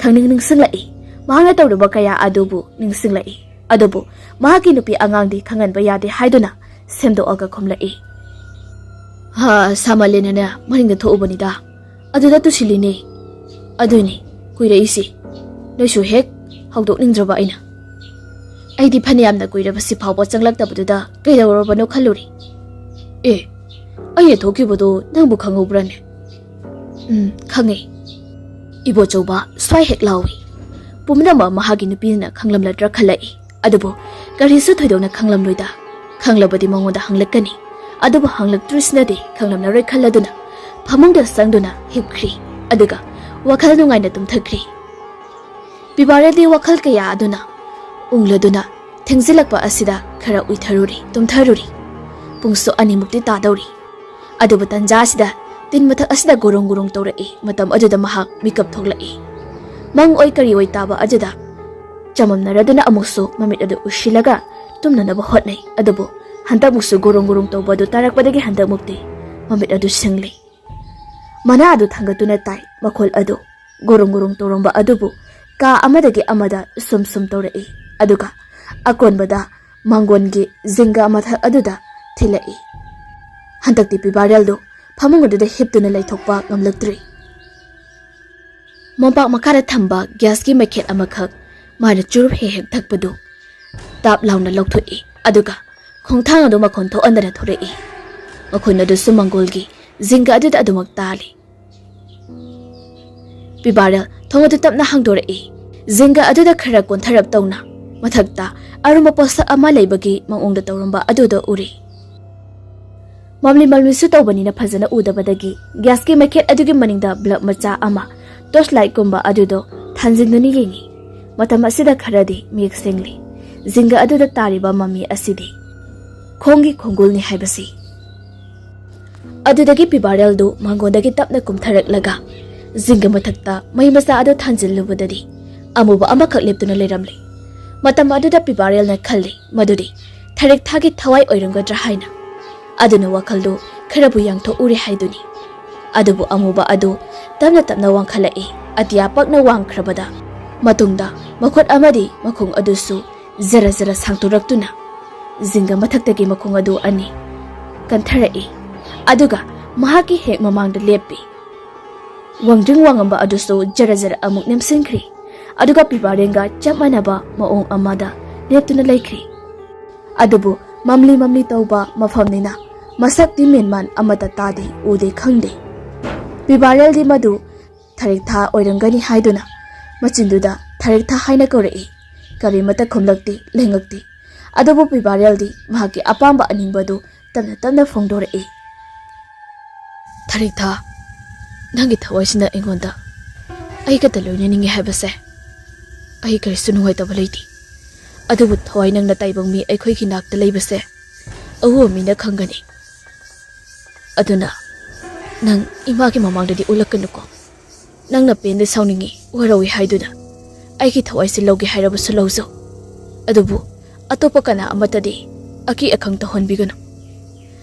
ꯈꯪꯅꯤꯡ ꯅꯤꯡꯁꯤꯡꯂꯛꯏ꯫ ꯃꯍꯥꯛꯅ ꯇꯧꯔꯨꯕ ꯀꯌꯥ ꯑꯗꯨꯕꯨ ꯅꯤꯡꯁꯤꯡꯂꯛꯏ꯫ ꯑꯗꯨꯕꯨ ꯃꯍꯥꯛꯀꯤ ꯅꯨꯄꯤ ꯑꯉꯥꯡꯗꯤ ꯈꯪꯍꯟꯕ ꯌꯥꯗꯦ ꯍꯥꯏꯗꯨꯅ ꯁꯦꯝꯗꯣꯛꯑꯒ ꯈꯨꯝꯂꯛꯏ꯫ "ꯍꯥ, ꯁꯥꯃꯜꯂꯦꯅꯅꯦ ꯃꯅꯤꯡꯗ ꯊꯣꯛꯎꯕꯅꯤꯗ꯫ ꯑꯗꯨꯗ ꯇꯨꯁꯤꯜꯂꯤꯅꯦ꯫ ꯑꯗꯨꯅꯤ ꯀꯨꯏꯔꯛꯏꯁꯤ꯫ ꯅꯣꯏꯁꯨ ꯍꯦꯛ ꯍꯧꯗꯣꯛꯅꯤꯡꯗ꯭ꯔꯕ ꯑꯩꯅ꯫ ꯑꯩꯗꯤ ꯐꯅꯌꯥꯝꯅ ꯀꯨꯏꯔꯕ ꯁꯤ ꯐꯥꯎꯕ ꯆꯪꯂꯛꯇꯕꯗꯨꯗ ꯀꯩꯗꯧꯔꯕꯅꯣ ꯈꯜꯂꯨꯔꯦ꯫ ꯑꯦ, ꯑꯩꯅ ꯊꯣꯛꯈꯤꯕꯗꯣ ꯅꯪꯕꯨ ꯈꯪꯍꯧꯕ꯭ꯔꯥꯅꯦ?" "ꯎꯝ, ꯈꯪꯉꯦ꯫" "ꯏꯕꯣꯆꯧꯕ, ꯁ꯭ꯋꯥꯏ ꯍꯦꯛ ꯂꯥꯎꯏ꯫" ꯄꯨꯝꯅꯃꯛ ꯃꯍꯥꯛꯀꯤ ꯅꯨꯄꯤꯅ ꯈꯪꯂꯝꯂꯗ꯭ꯔꯥ ꯈꯜꯂꯛꯏ꯫ ꯑꯗꯨꯕꯨ ꯀꯔꯤꯁꯨ ꯊꯣꯏꯗꯣꯛꯅ ꯈꯪꯂꯝꯂꯣꯏꯗ꯫ ꯈꯪꯂꯕꯗꯤ ꯃꯉꯣꯟꯗ ꯍꯪꯂꯛꯀꯅꯤ꯫ ꯑꯗꯨꯕꯨ ꯍꯪꯂꯛꯇ꯭ꯔꯤꯁꯤꯅꯗꯤ ꯈꯪꯂꯝꯂꯔꯣꯏ ꯈꯜꯂꯗꯨꯅ ꯐꯃꯨꯡꯗ ꯆꯪꯗꯨꯅ ꯍꯤꯞꯈ꯭ꯔꯤ꯫ ꯑꯗꯨꯒ ꯋꯥꯈꯜ ꯅꯨꯡꯉꯥꯏꯅ ꯇꯨꯝꯊꯈ꯭ꯔꯤ꯫ ꯄꯤꯕꯥꯔꯦꯜꯗꯤ ꯋꯥꯈꯜ ꯀꯌꯥ ꯑꯗꯨꯅ ꯎꯪꯂꯗꯨꯅ ꯊꯦꯡꯖꯤꯜꯂꯛꯄ ꯑꯁꯤꯗ ꯈꯔ ꯎꯏꯊꯔꯨꯔꯤ, ꯇꯨꯝꯊꯔꯨꯔꯤ꯫ ꯄꯨꯡꯁꯨ ꯑꯅꯤꯃꯨꯛꯇꯤ ꯇꯥꯗꯧꯔꯤ꯫ ꯑꯗꯨꯕꯨ ꯇꯟꯖꯥ ꯑꯁꯤꯗ ꯇꯤꯟ ꯃꯊꯛ ꯑꯁꯤꯗ ꯒꯨꯔꯨꯡ ꯒꯨꯔꯨꯡ ꯇꯧꯔꯛꯏ꯫ ꯃꯇꯝ ꯑꯗꯨꯗ ꯃꯍꯥꯛ ꯃꯤꯀꯞ ꯊꯣꯛꯂꯛꯏ꯫ ꯃꯪ ꯑꯣꯏ ꯀꯔꯤ ꯑꯣꯏ ꯇꯥꯕ ꯑꯗꯨꯗ ꯆꯃꯝꯅꯔꯗꯨꯅ ꯑꯃꯨꯛꯁꯨ ꯃꯃꯤꯠ ꯑꯗꯨ ꯎꯏꯁꯤꯜꯂꯒ ꯇꯨꯝꯅꯅꯕ ꯍꯣꯠꯅꯩ꯫ ꯑꯗꯨꯕꯨ ꯍꯟꯗꯛꯃꯨꯛꯁꯨ ꯒꯨꯔꯨꯡ ꯒꯨꯔꯨꯡ ꯇꯧꯕ ꯑꯗꯨ ꯇꯥꯔꯛꯄꯗꯒꯤ ꯍꯟꯗꯛꯃꯨꯛꯇꯤ ꯃꯃꯤꯠ ꯑꯗꯨ ꯁꯤꯡꯂꯤ꯫ ꯃꯅꯥ ꯑꯗꯨ ꯊꯥꯡꯒꯠꯇꯨꯅ ꯇꯥꯏ꯫ ꯃꯈꯣꯜ ꯑꯗꯨ ꯒꯨꯔꯨꯡ ꯒꯨꯔꯨꯡ ꯇꯧꯔꯝꯕ ꯑꯗꯨꯕꯨ ꯀꯥ ꯑꯃꯗꯒꯤ ꯑꯃꯗ ꯁꯨꯝ ꯁꯨꯝ ꯇꯧꯔꯛꯏ꯫ ꯑꯗꯨꯒ ꯑꯀꯣꯟꯕꯗ ꯃꯥꯡꯒꯣꯟꯒꯤ ꯖꯤꯡꯒ ꯃꯊꯛ ꯑꯗꯨꯗ ꯊꯤꯜꯂꯛꯏ꯫ ꯍꯟꯗꯛꯇꯤ ꯄꯤꯕꯥꯔꯦꯜꯗꯨ ꯐꯃꯨꯡ ꯑꯗꯨꯗ ꯍꯤꯞꯇꯨꯅ ꯂꯩꯊꯣꯛꯄ ꯉꯝꯂꯛꯇ꯭ꯔꯤ꯫ ꯃꯣꯝꯄꯥꯛ ꯃꯈꯥꯗ ꯊꯝꯕ ꯒ꯭ꯌꯥꯁꯀꯤ ꯃꯩꯈꯦꯠ ꯑꯃꯈꯛ ꯃꯥꯅ ꯆꯨꯔꯨꯞ ꯍꯦꯛ ꯍꯦꯛ ꯊꯛꯄꯗꯨ ꯇꯥꯞ ꯂꯥꯎꯅ ꯂꯧꯊꯣꯛꯏ꯫ ꯑꯗꯨꯒ ꯈꯣꯡꯊꯥꯡ ꯑꯗꯨ ꯃꯈꯣꯟ ꯊꯣꯛꯍꯟꯗꯅ ꯊꯣꯔꯛꯏ꯫ ꯃꯈꯣꯟ ꯑꯗꯨꯁꯨ ꯃꯪꯒꯣꯜꯒꯤ ꯖꯤꯡꯒ ꯑꯗꯨꯗ ꯑꯗꯨꯃꯛ ꯇꯥꯜꯂꯤ꯫ ꯄꯤꯕꯥꯔꯦꯜ ꯊꯣꯡ ꯑꯗꯨ ꯇꯞꯅ ꯍꯥꯡꯗꯣꯔꯛꯏ꯫ ꯖꯤꯡꯒ ꯑꯗꯨꯗ ꯈꯔ ꯀꯣꯟꯊꯔꯞ ꯇꯧꯅ ꯃꯊꯛꯇ ꯑꯔꯨꯝꯕ ꯄꯣꯠꯁꯛ ꯑꯃ ꯂꯩꯕꯒꯤ ꯃꯑꯣꯡꯗ ꯇꯧꯔꯝꯕ ꯑꯗꯨꯗ ꯎꯔꯤ꯫ ꯃꯝꯂꯤ ꯃꯝꯂꯤꯁꯨ ꯇꯧꯕꯅꯤꯅ ꯐꯖꯅ ꯎꯗꯕꯗꯒꯤ ꯒ꯭ꯌꯥꯁꯀꯤ ꯃꯩꯈꯦꯠ ꯑꯗꯨꯒꯤ ꯃꯅꯤꯡꯗ ꯕ꯭ꯂꯕ ꯃꯆꯥ ꯑꯃ ꯇꯣꯔꯆ ꯂꯥꯏꯠꯀꯨꯝꯕ ꯑꯗꯨꯗꯣ ꯊꯥꯟꯖꯤꯟꯗꯨꯅ ꯌꯦꯡꯉꯤ꯫ ꯃꯇꯝ ꯑꯁꯤꯗ ꯈꯔꯗꯤ ꯃꯌꯦꯛ ꯁꯦꯡꯂꯤ꯫ ꯖꯤꯡꯒ ꯑꯗꯨꯗ ꯇꯥꯔꯤꯕ ꯃꯃꯤ ꯑꯁꯤꯗꯤ ꯈꯣꯡꯒꯤ ꯈꯣꯡꯒꯨꯜꯅꯤ ꯍꯥꯏꯕꯁꯤ꯫ ꯑꯗꯨꯗꯒꯤ ꯄꯤꯕꯥꯔꯦꯜꯗꯨ ꯃꯥꯡꯒꯣꯟꯗꯒꯤ ꯇꯞꯅ ꯀꯨꯝꯊꯔꯛꯂꯒ ꯖꯤꯡꯒ ꯃꯊꯛꯇ ꯃꯩ ꯃꯆꯥ ꯑꯗꯨ ꯊꯥꯟꯖꯤꯜꯂꯨꯕꯗꯗꯤ ꯑꯃꯨꯕ ꯑꯃꯈꯛ ꯂꯦꯞꯇꯨꯅ ꯂꯩꯔꯝꯂꯦ꯫ ꯃꯇꯝ ꯑꯗꯨꯗ ꯄꯤꯕꯥꯔꯦꯜꯅ ꯈꯜꯂꯤ ꯃꯗꯨꯗꯤ ꯊꯔꯤꯛ ꯊꯥꯒꯤ ꯊꯋꯥꯏ ꯑꯣꯏꯔꯝꯒꯗ꯭ꯔꯥ ꯍꯥꯏꯅ꯫ ꯑꯗꯨꯅ ꯋꯥꯈꯜꯗꯨ ꯈꯔꯕꯨ ꯌꯥꯡꯊꯣꯛꯎꯔꯦ ꯍꯥꯏꯗꯨꯅꯤ꯫ ꯑꯗꯨꯕꯨ ꯑꯃꯨꯕ ꯑꯗꯨ ꯇꯞꯅ ꯇꯞꯅ ꯋꯥꯡꯈꯠꯂꯛꯏ꯫ ꯑꯇꯤꯌꯥ ꯄꯛꯅ ꯋꯥꯡꯈ꯭ꯔꯕꯗ ꯃꯇꯨꯡꯗ ꯃꯈꯨꯠ ꯑꯃꯗꯤ ꯃꯈꯣꯡ ꯑꯗꯨꯁꯨ ꯖꯔ ꯖꯔ ꯁꯥꯡꯇꯣꯔꯛꯇꯨꯅ ꯖꯤꯡꯒ ꯃꯊꯛꯇꯒꯤ ꯃꯈꯣꯡ ꯑꯗꯨ ꯑꯅꯤ ꯀꯟꯊꯔꯛꯏ꯫ ꯑꯗꯨꯒ ꯃꯍꯥꯛꯀꯤ ꯍꯦꯛ ꯃꯃꯥꯡꯗ ꯂꯦꯞꯄꯤ꯫ ꯋꯥꯡꯗ꯭ꯔꯤꯡ ꯋꯥꯡꯉꯝꯕ ꯑꯗꯨꯁꯨ ꯖꯔ ꯖꯔ ꯑꯃꯨꯛ ꯅꯦꯝꯁꯤꯟꯈ꯭ꯔꯤ꯫ ꯑꯗꯨꯒ ꯄꯤꯕꯥꯔꯦꯟꯒ ꯆꯞ ꯃꯥꯟꯅꯕ ꯃꯑꯣꯡ ꯑꯃꯗ ꯂꯦꯞꯇꯨꯅ ꯂꯩꯈ꯭ꯔꯤ꯫ ꯑꯗꯨꯕꯨ ꯃꯝꯂꯤ ꯃꯝꯂꯤ ꯇꯧꯕ ꯃꯐꯝꯅꯤꯅ ꯃꯁꯛꯇꯤ ꯃꯦꯟꯃꯥꯟ ꯑꯃꯠꯇ ꯇꯥꯗꯦ, ꯎꯗꯦ, ꯈꯪꯗꯦ꯫ ꯄꯤꯕꯥꯔꯦꯜꯗꯤ ꯃꯗꯨ ꯊꯔꯤꯛꯊꯥ ꯑꯣꯏꯔꯝꯒꯅꯤ ꯍꯥꯏꯗꯨꯅ ꯃꯆꯤꯟꯗꯨꯗ ꯊꯔꯤꯛꯊꯥ ꯍꯥꯏꯅ ꯀꯧꯔꯛꯏ꯫ ꯀꯔꯤꯃꯠꯇ ꯈꯨꯝꯂꯛꯇꯦ, ꯂꯦꯡꯉꯛꯇꯦ꯫ ꯑꯗꯨꯕꯨ ꯄꯤꯕꯥꯔꯦꯜꯗꯤ ꯃꯍꯥꯛꯀꯤ ꯑꯄꯥꯝꯕ ꯑꯅꯤꯡꯕ ꯑꯗꯨ ꯇꯞꯅ ꯇꯞꯅ ꯐꯣꯡꯗꯣꯔꯛꯏ꯫ "ꯊꯔꯤꯛꯊꯥ, ꯅꯪꯒꯤ ꯊꯋꯥꯏꯁꯤꯅ ꯑꯩꯉꯣꯟꯗ ꯑꯩꯒꯇ ꯂꯣꯏꯅꯅꯤꯡꯉꯤ ꯍꯥꯏꯕꯁꯦ ꯑꯩ ꯀꯔꯤꯁꯨ ꯅꯨꯡꯉꯥꯏꯇꯕ ꯂꯩꯇꯦ꯫ ꯑꯗꯨꯕꯨ ꯊꯋꯥꯏ ꯅꯪꯅ ꯇꯥꯏꯕꯪ ꯃꯤ ꯑꯩꯈꯣꯏꯒꯤ ꯅꯥꯛꯇ ꯂꯩꯕꯁꯦ ꯑꯎꯕ ꯃꯤꯅ ꯈꯪꯒꯅꯤ꯫ ꯑꯗꯨꯅ ꯅꯪ ꯏꯃꯥꯒꯤ ꯃꯃꯥꯡꯗꯗꯤ ꯎꯠꯂꯛꯀꯅꯨꯀꯣ꯫ ꯅꯪꯅ ꯄꯦꯟꯗꯦ, ꯁꯥꯎꯅꯤꯡꯉꯤ, ꯋꯥꯔꯧꯏ ꯍꯥꯏꯗꯨꯅ ꯑꯩꯒꯤ ꯊꯋꯥꯏꯁꯦ ꯂꯧꯒꯦ ꯍꯥꯏꯔꯕꯁꯨ ꯂꯧꯖꯧ꯫ ꯑꯗꯨꯕꯨ ꯑꯇꯣꯞꯄ ꯀꯅꯥ ꯑꯃꯠꯇꯗꯤ ꯑꯀꯤ ꯑꯈꯪ ꯇꯧꯍꯟꯕꯤꯒꯅꯨ꯫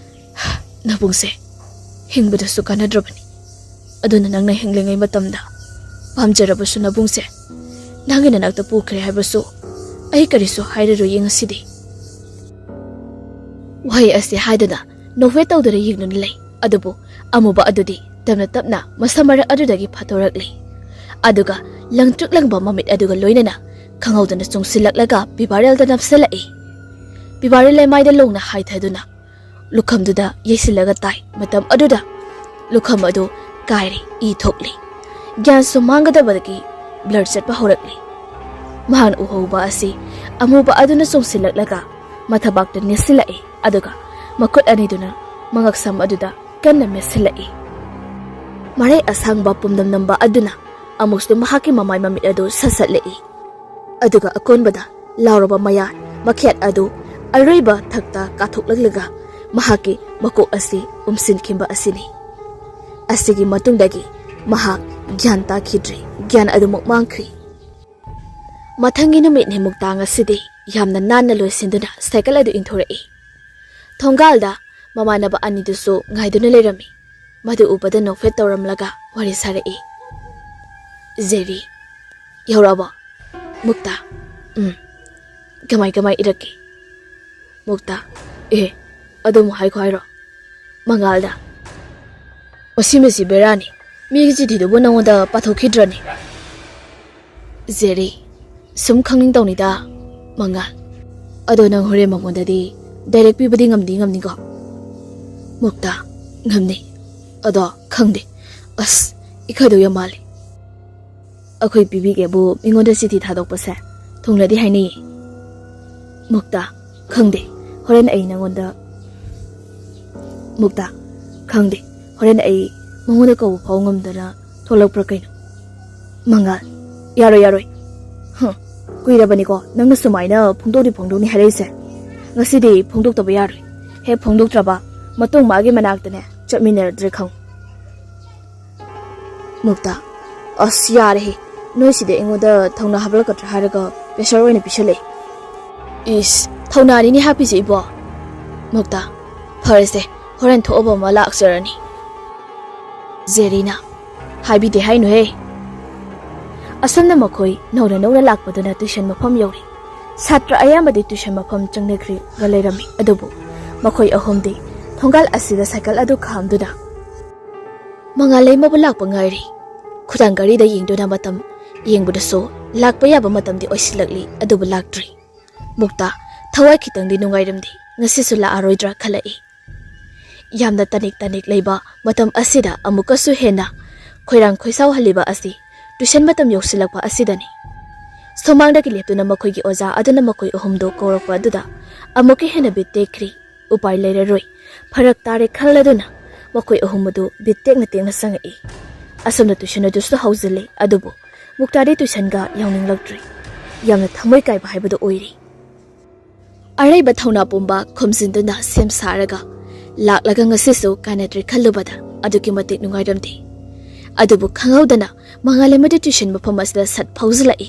ꯅꯕꯨꯡꯁꯦ ꯍꯤꯡꯕꯗꯁꯨ ꯀꯥꯟꯅꯗ꯭ꯔꯕꯅꯤ꯫ ꯑꯗꯨꯅ ꯅꯪꯅ ꯍꯤꯡꯂꯤꯉꯩ ꯃꯇꯝꯗ ꯄꯥꯝꯖꯔꯕꯁꯨ ꯅꯕꯨꯡꯁꯦ ꯅꯪꯒꯤ ꯅꯅꯥꯛꯇ ꯄꯨꯈ꯭ꯔꯦ ꯍꯥꯏꯕꯁꯨ ꯑꯩ ꯀꯔꯤꯁꯨ ꯍꯥꯏꯔꯔꯣꯏꯌꯦ ꯉꯁꯤꯗꯤ"꯫ ꯋꯥꯍꯩ ꯑꯁꯤ ꯍꯥꯏꯗꯨꯅ ꯅꯣꯛꯐꯦꯠ ꯇꯧꯗꯨꯅ ꯌꯦꯡꯗꯨꯅ ꯂꯩ꯫ ꯑꯗꯨꯕꯨ ꯑꯃꯨꯕ ꯑꯗꯨꯗꯤ ꯇꯞꯅ ꯇꯞꯅ ꯃꯁꯝ ꯃꯔꯛ ꯑꯗꯨꯗꯒꯤ ꯐꯥꯊꯣꯔꯛꯂꯤ꯫ ꯑꯗꯨꯒ ꯂꯪꯇ꯭ꯔꯤꯛ ꯂꯪꯕ ꯃꯃꯤꯠ ꯑꯗꯨꯒ ꯂꯣꯏꯅꯅ ꯈꯪꯍꯧꯗꯅ ꯆꯨꯡꯁꯤꯜꯂꯛꯂꯒ ꯄꯤꯕꯥꯔꯦꯜꯗ ꯅꯞꯁꯤꯜꯂꯛꯏ꯫ ꯄꯤꯕꯥꯔꯦꯜ ꯂꯩꯃꯥꯏꯗ ꯂꯣꯡꯅ ꯍꯥꯏꯊꯗꯨꯅ ꯂꯨꯈꯝꯗꯨꯗ ꯌꯩꯁꯤꯜꯂꯒ ꯇꯥꯏ꯫ ꯃꯇꯝ ꯑꯗꯨꯗ ꯂꯨꯈꯝ ꯑꯗꯨ ꯀꯥꯏꯔꯦ, ꯏ ꯊꯣꯛꯂꯦ꯫ ꯒ꯭ꯌꯥꯟꯁꯨ ꯃꯥꯡꯒꯗꯕꯗꯒꯤ ꯕ꯭ꯂꯔ ꯆꯠꯄ ꯍꯧꯔꯛꯂꯦ꯫ ꯃꯍꯥꯛꯅ ꯎꯍꯧꯕ ꯑꯁꯤ ꯑꯃꯨꯕ ꯑꯗꯨꯅ ꯆꯣꯡꯁꯤꯜꯂꯛꯂꯒ ꯃꯊꯕꯥꯛꯇ ꯅꯦꯠꯁꯤꯜꯂꯛꯏ, ꯑꯗꯨꯒ ꯃꯈꯨꯠ ꯑꯅꯤꯗꯨꯅ ꯃꯉꯛꯁꯝ ꯑꯗꯨꯗ ꯀꯟꯅ ꯃꯦꯠꯁꯤꯜꯂꯛꯏ꯫ ꯃꯔꯩ ꯑꯁꯥꯡꯕ ꯄꯨꯝꯅꯝ ꯅꯝꯕ ꯑꯗꯨꯅ ꯑꯃꯨꯛꯁꯨ ꯃꯍꯥꯛꯀꯤ ꯃꯃꯥꯏ ꯃꯃꯤꯠ ꯑꯗꯨ ꯁꯠꯁꯠꯂꯛꯏ꯫ ꯑꯗꯨꯒ ꯑꯀꯣꯟꯕꯗ ꯂꯥꯎꯔꯕ ꯃꯌꯥ ꯃꯈꯦꯠ ꯑꯗꯨ ꯑꯔꯣꯏꯕ ꯊꯛꯇ ꯀꯥꯊꯣꯛꯂꯛꯂꯒ ꯃꯍꯥꯛꯀꯤ ꯃꯀꯣꯛ ꯑꯁꯤ ꯎꯝꯁꯤꯟꯈꯤꯕ ꯑꯁꯤꯅꯤ꯫ ꯑꯁꯤꯒꯤ ꯃꯇꯨꯡꯗꯒꯤ ꯃꯍꯥꯛ ꯒ꯭ꯌꯥꯟ ꯇꯥꯈꯤꯗ꯭ꯔꯦ, ꯒ꯭ꯌꯥꯟ ꯑꯗꯨꯃꯛ ꯃꯥꯡꯈ꯭ꯔꯤ꯫ ꯃꯊꯪꯒꯤ ꯅꯨꯃꯤꯠꯅꯤ ꯃꯨꯛꯇꯥ ꯉꯁꯤꯗꯤ ꯌꯥꯝꯅ ꯅꯥꯟꯅ ꯂꯣꯏꯁꯤꯟꯗꯨꯅ ꯁꯥꯏꯀꯜ ꯑꯗꯨ ꯏꯟꯊꯣꯔꯛꯏ꯫ ꯊꯣꯡꯒꯥꯜꯗ ꯃꯃꯥꯟꯅꯕ ꯑꯅꯤꯗꯨꯁꯨ ꯉꯥꯏꯗꯨꯅ ꯂꯩꯔꯝꯃꯤ꯫ ꯃꯗꯨ ꯎꯕꯗ ꯅꯣꯛꯐꯦꯠ ꯇꯧꯔꯝꯂꯒ ꯋꯥꯔꯤ ꯁꯥꯔꯛꯏ꯫ "ꯖꯦꯔꯤ, ꯌꯧꯔꯛꯑꯕꯣ?" ꯃꯨꯛꯇꯥ, "ꯎꯝ, ꯀꯃꯥꯏ ꯀꯃꯥꯏ ꯏꯔꯛꯀꯦ?" ꯃꯨꯛꯇꯥ, "ꯑꯦ, ꯑꯗꯨꯝ ꯍꯥꯏꯈꯣ ꯍꯥꯏꯔꯣ?" ꯃꯉꯥꯜꯗ, "ꯃꯁꯤ ꯃꯁꯤ ꯕꯦꯔꯥꯅꯤ, ꯃꯤꯒꯤ ꯆꯤꯊꯤꯗꯨꯕꯨ ꯅꯉꯣꯟꯗ ꯄꯥꯊꯣꯛꯈꯤꯗ꯭ꯔꯅꯤ?" ꯖꯦꯔꯤ, "ꯁꯨꯝ ꯈꯪꯅꯤꯡ ꯇꯧꯅꯤꯗ, ꯃꯉꯥꯜ꯫ ꯑꯗꯣ ꯅꯪ ꯍꯣꯔꯦꯟ ꯃꯉꯣꯟꯗꯗꯤ ꯗꯥꯏꯔꯦꯛ ꯄꯤꯕꯗꯤ ꯉꯝꯗꯤ ꯉꯝꯅꯤꯀꯣ?" ꯃꯨꯛꯇꯥ, "ꯉꯝꯅꯤ꯫ ꯑꯗꯣ ꯈꯪꯗꯦ, ꯑꯁ, ꯏꯀꯥꯏꯗꯧ ꯌꯥꯝ ꯃꯥꯜꯂꯤ꯫ ꯑꯩꯈꯣꯏ ꯄꯤꯕꯤꯒꯦꯕꯨ ꯃꯤꯉꯣꯟꯗ ꯆꯤꯊꯤ ꯊꯥꯗꯣꯛꯄꯁꯦ ꯊꯨꯡꯅꯗꯤ ꯍꯥꯏꯅꯩꯌꯦ꯫ ꯃꯨꯛꯇꯥ, ꯈꯪꯗꯦ, ꯍꯣꯔꯦꯟ ꯑꯩ ꯅꯪꯉꯣꯟꯗ꯫ ꯃꯨꯛꯇꯥ, ꯈꯪꯗꯦ, ꯍꯣꯔꯦꯟ ꯑꯩ ꯃꯉꯣꯟꯗ ꯀꯧꯕ ꯐꯥꯎ ꯉꯝꯗꯅ ꯊꯣꯛꯂꯛꯄ꯭ꯔꯥ ꯀꯩꯅꯣ꯫ ꯃꯉꯥꯜ, ꯌꯥꯔꯣꯏ, ꯌꯥꯔꯣꯏ꯫ ꯍꯝ, ꯀꯨꯏꯔꯕꯅꯤꯀꯣ ꯅꯪꯅ ꯁꯨꯃꯥꯏꯅ ꯐꯣꯡꯗꯣꯛꯅꯤ ꯐꯣꯡꯗꯣꯛꯅꯤ ꯍꯥꯏꯔꯛꯏꯁꯦ꯫ ꯉꯁꯤꯗꯤ ꯐꯣꯡꯗꯣꯛꯇꯕ ꯌꯥꯔꯣꯏ꯫ ꯍꯦꯛ ꯐꯣꯡꯗꯣꯛꯇ꯭ꯔꯕ ꯃꯇꯨꯡ ꯃꯥꯒꯤ ꯃꯅꯥꯛꯇꯅꯦ ꯆꯠꯃꯤꯟꯅꯔꯗ꯭ꯔꯦ ꯈꯪꯉꯨ꯫ ꯃꯨꯛꯇꯥ, ꯑꯁ ꯌꯥꯔꯦꯍꯦ, ꯅꯣꯏꯁꯤꯗꯤ ꯑꯩꯉꯣꯟꯗ ꯊꯧꯅꯥ ꯍꯥꯞꯂꯛꯀꯗ꯭ꯔꯥ ꯍꯥꯏꯔꯒ pressure ꯑꯣꯏꯅ ꯄꯤꯁꯜꯂꯛꯑꯦ꯫ ꯏꯁ, ꯊꯧꯅꯥꯅꯤꯅꯦ ꯍꯥꯞꯄꯤꯁꯦ ꯏꯕꯣ꯫ ꯃꯨꯛꯇꯥ, ꯐꯔꯦꯁꯦ, ꯍꯣꯔꯦꯟ ꯊꯣꯛꯑꯕ ꯑꯃ ꯂꯥꯛꯆꯔꯅꯤ꯫ ꯖꯦꯔꯤꯅ, ꯍꯥꯏꯕꯤꯗꯦ ꯍꯥꯏꯅꯨꯍꯦ꯫ ꯑꯁꯨꯝꯅ ꯃꯈꯣꯏ ꯅꯧꯅ ꯅꯧꯅ ꯂꯥꯛꯄꯗꯨꯅ tuition ꯃꯐꯝ ꯌꯧꯔꯦ꯫ ꯁꯥꯇ꯭ꯔ ꯑꯌꯥꯝꯕꯗꯤ tuition ꯃꯐꯝ ꯆꯪꯅꯈ꯭ꯔꯒ ꯂꯩꯔꯝꯃꯤ, ꯑꯗꯨꯕꯨ ꯃꯈꯣꯏ ꯑꯍꯨꯝꯗꯤ ꯊꯣꯡꯒꯥꯜ ꯑꯁꯤꯗ cycle ꯑꯗꯨ ꯈꯥꯝꯗꯨꯅ ꯃꯉꯥꯜꯂꯩꯃꯕꯨ ꯂꯥꯛꯄ ꯉꯥꯏꯔꯤ꯫ ꯈꯨꯗꯥꯡ ꯘꯔꯤꯗ ꯌꯦꯡꯗꯨꯅ ꯃꯇꯝ ꯌꯦꯡꯕꯗꯁꯨ ꯂꯥꯛꯄ ꯌꯥꯕ ꯃꯇꯝꯗꯤ ꯑꯣꯏꯁꯤꯜꯂꯛꯂꯤ, ꯑꯗꯨꯕꯨ ꯂꯥꯛꯇ꯭ꯔꯤ꯫ ꯃꯨꯛꯇꯥ ꯊꯋꯥꯏ ꯈꯤꯇꯪꯗꯤ ꯅꯨꯡꯉꯥꯏꯔꯝꯗꯦ, ꯉꯁꯤꯁꯨ ꯂꯥꯛꯑꯔꯣꯏꯗ꯭ꯔꯥ ꯈꯜꯂꯛꯏ꯫ ꯌꯥꯝꯅ ꯇꯅꯤꯛ ꯇꯅꯤꯛ ꯂꯩꯕ ꯃꯇꯝ ꯑꯁꯤꯗ ꯑꯃꯨꯛꯀꯁꯨ ꯍꯦꯟꯅ ꯈꯣꯏꯔꯥꯡ ꯈꯣꯏꯁꯥꯎꯍꯜꯂꯤꯕ ꯑꯁꯤ tuition ꯃꯇꯝ ꯌꯧꯁꯤꯜꯂꯛꯄ ꯑꯁꯤꯗꯅꯤ꯫ ꯁꯨꯃꯥꯡꯗꯒꯤ ꯂꯦꯞꯇꯨꯅ ꯃꯈꯣꯏꯒꯤ ꯑꯣꯖꯥ ꯑꯗꯨꯅ ꯃꯈꯣꯏ ꯑꯍꯨꯝꯗꯨ ꯀꯧꯔꯛꯄ ꯑꯗꯨꯗ ꯑꯃꯨꯛꯀ ꯍꯦꯟꯅ ꯕꯤꯠ ꯇꯦꯛꯈ꯭ꯔꯤ꯫ ꯎꯄꯥꯏ ꯂꯩꯔꯔꯣꯏ, ꯐꯔꯛ ꯇꯥꯔꯦ ꯈꯜꯂꯗꯨꯅ ꯃꯈꯣꯏ ꯑꯍꯨꯝ ꯑꯗꯨ ꯕꯤꯠ ꯇꯦꯛꯅ ꯇꯦꯛꯅ ꯆꯪꯉꯛꯏ꯫ ꯑꯁꯣꯝꯗ tuition ꯑꯗꯨꯁꯨ ꯍꯧꯖꯤꯜꯂꯦ, ꯑꯗꯨꯕꯨ ꯃꯨꯛꯇꯥꯗꯤ tuitionꯒ ꯌꯥꯎꯅꯤꯡꯂꯛꯇ꯭ꯔꯤ꯫ ꯌꯥꯝꯅ ꯊꯃꯣꯏ ꯀꯥꯏꯕ ꯍꯥꯏꯕꯗꯨ ꯑꯣꯏꯔꯤ꯫ ꯑꯔꯩꯕ ꯊꯧꯅꯥ ꯄꯨꯝꯕ ꯈꯣꯝꯖꯤꯟꯗꯨꯅ ꯁꯦꯝ ꯁꯥꯔꯒ ꯂꯥꯛꯂꯒ ꯉꯁꯤꯁꯨ ꯀꯥꯏꯅꯗ꯭ꯔꯦ ꯈꯜꯂꯨꯕꯗ ꯑꯗꯨꯛꯀꯤ ꯃꯇꯤꯛ ꯅꯨꯡꯉꯥꯏꯔꯝꯗꯦ꯫ ꯑꯗꯨꯕꯨ ꯈꯪꯍꯧꯗꯅ ꯃꯉꯥꯜꯂꯩꯃꯗꯤ tuition ꯃꯐꯝ ꯑꯁꯤꯗ ꯁꯠ ꯐꯥꯎꯖꯤꯜꯂꯛꯏ꯫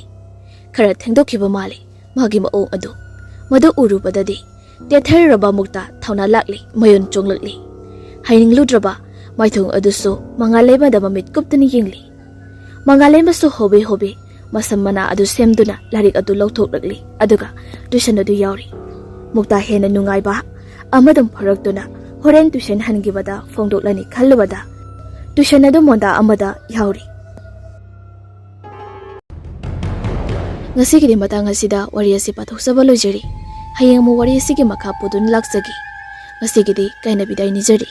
ꯈꯔ ꯊꯦꯡꯗꯣꯛꯈꯤꯕ ꯃꯥꯜꯂꯤ ꯃꯥꯒꯤ ꯃꯑꯣꯡ ꯑꯗꯨ꯫ ꯃꯗꯨ ꯎꯔꯨꯕꯗꯗꯤ ꯇꯦꯊꯔꯨꯔꯕ ꯃꯨꯛꯇꯥ ꯊꯧꯅꯥ ꯂꯥꯛꯂꯤ, ꯃꯌꯣꯟ ꯆꯣꯡꯂꯛꯂꯤ꯫ ꯍꯥꯏꯅꯤꯡꯂꯨꯗ꯭ꯔꯕ ꯃꯥꯏꯊꯣꯡ ꯑꯗꯨꯁꯨ ꯃꯉꯥꯜꯂꯩꯃꯗ ꯃꯃꯤꯠ ꯀꯨꯞꯇꯨꯅ ꯌꯦꯡꯂꯤ꯫ ꯃꯉꯥꯜꯂꯩꯃꯁꯨ ꯍꯣꯕꯦ ꯍꯣꯕꯦ ꯃꯁꯝ ꯃꯅꯥ ꯑꯗꯨ ꯁꯦꯝꯗꯨꯅ ꯂꯥꯏꯔꯤꯛ ꯑꯗꯨ ꯂꯧꯊꯣꯛꯂꯛꯂꯤ, ꯑꯗꯨꯒ tuition ꯑꯗꯨ ꯌꯥꯎꯔꯤ꯫ ꯃꯨꯛꯇꯥ ꯍꯦꯟꯅ ꯅꯨꯡꯉꯥꯏꯕ ꯑꯃꯗꯪ ꯐꯥꯎꯔꯛꯇꯨꯅ ꯍꯣꯔꯦꯟ tuition ꯍꯟꯈꯤꯕꯗ ꯐꯣꯡꯗꯣꯛꯂꯅꯤ ꯈꯜꯂꯨꯕꯗ tuition ꯑꯗꯨ ꯃꯣꯟꯗꯥ ꯑꯃꯗ ꯌꯥꯎꯔꯤ꯫ ꯉꯁꯤꯒꯤꯗꯤ ꯃꯇꯥꯡ ꯑꯁꯤꯗ ꯋꯥꯔꯤ ꯑꯁꯤ ꯄꯥꯊꯣꯛꯆꯕ ꯂꯣꯏꯖꯔꯤ꯫ ꯍꯌꯦꯡ ꯑꯃꯨꯛ ꯋꯥꯔꯤ ꯑꯁꯤꯒꯤ ꯃꯈꯥ ꯄꯨꯗꯨꯅ ꯂꯥꯛꯆꯒꯦ꯫ ꯉꯁꯤꯒꯤꯗꯤ ꯀꯥꯏꯅꯕꯤꯗꯥꯏ ꯅꯤꯖꯔꯤ꯫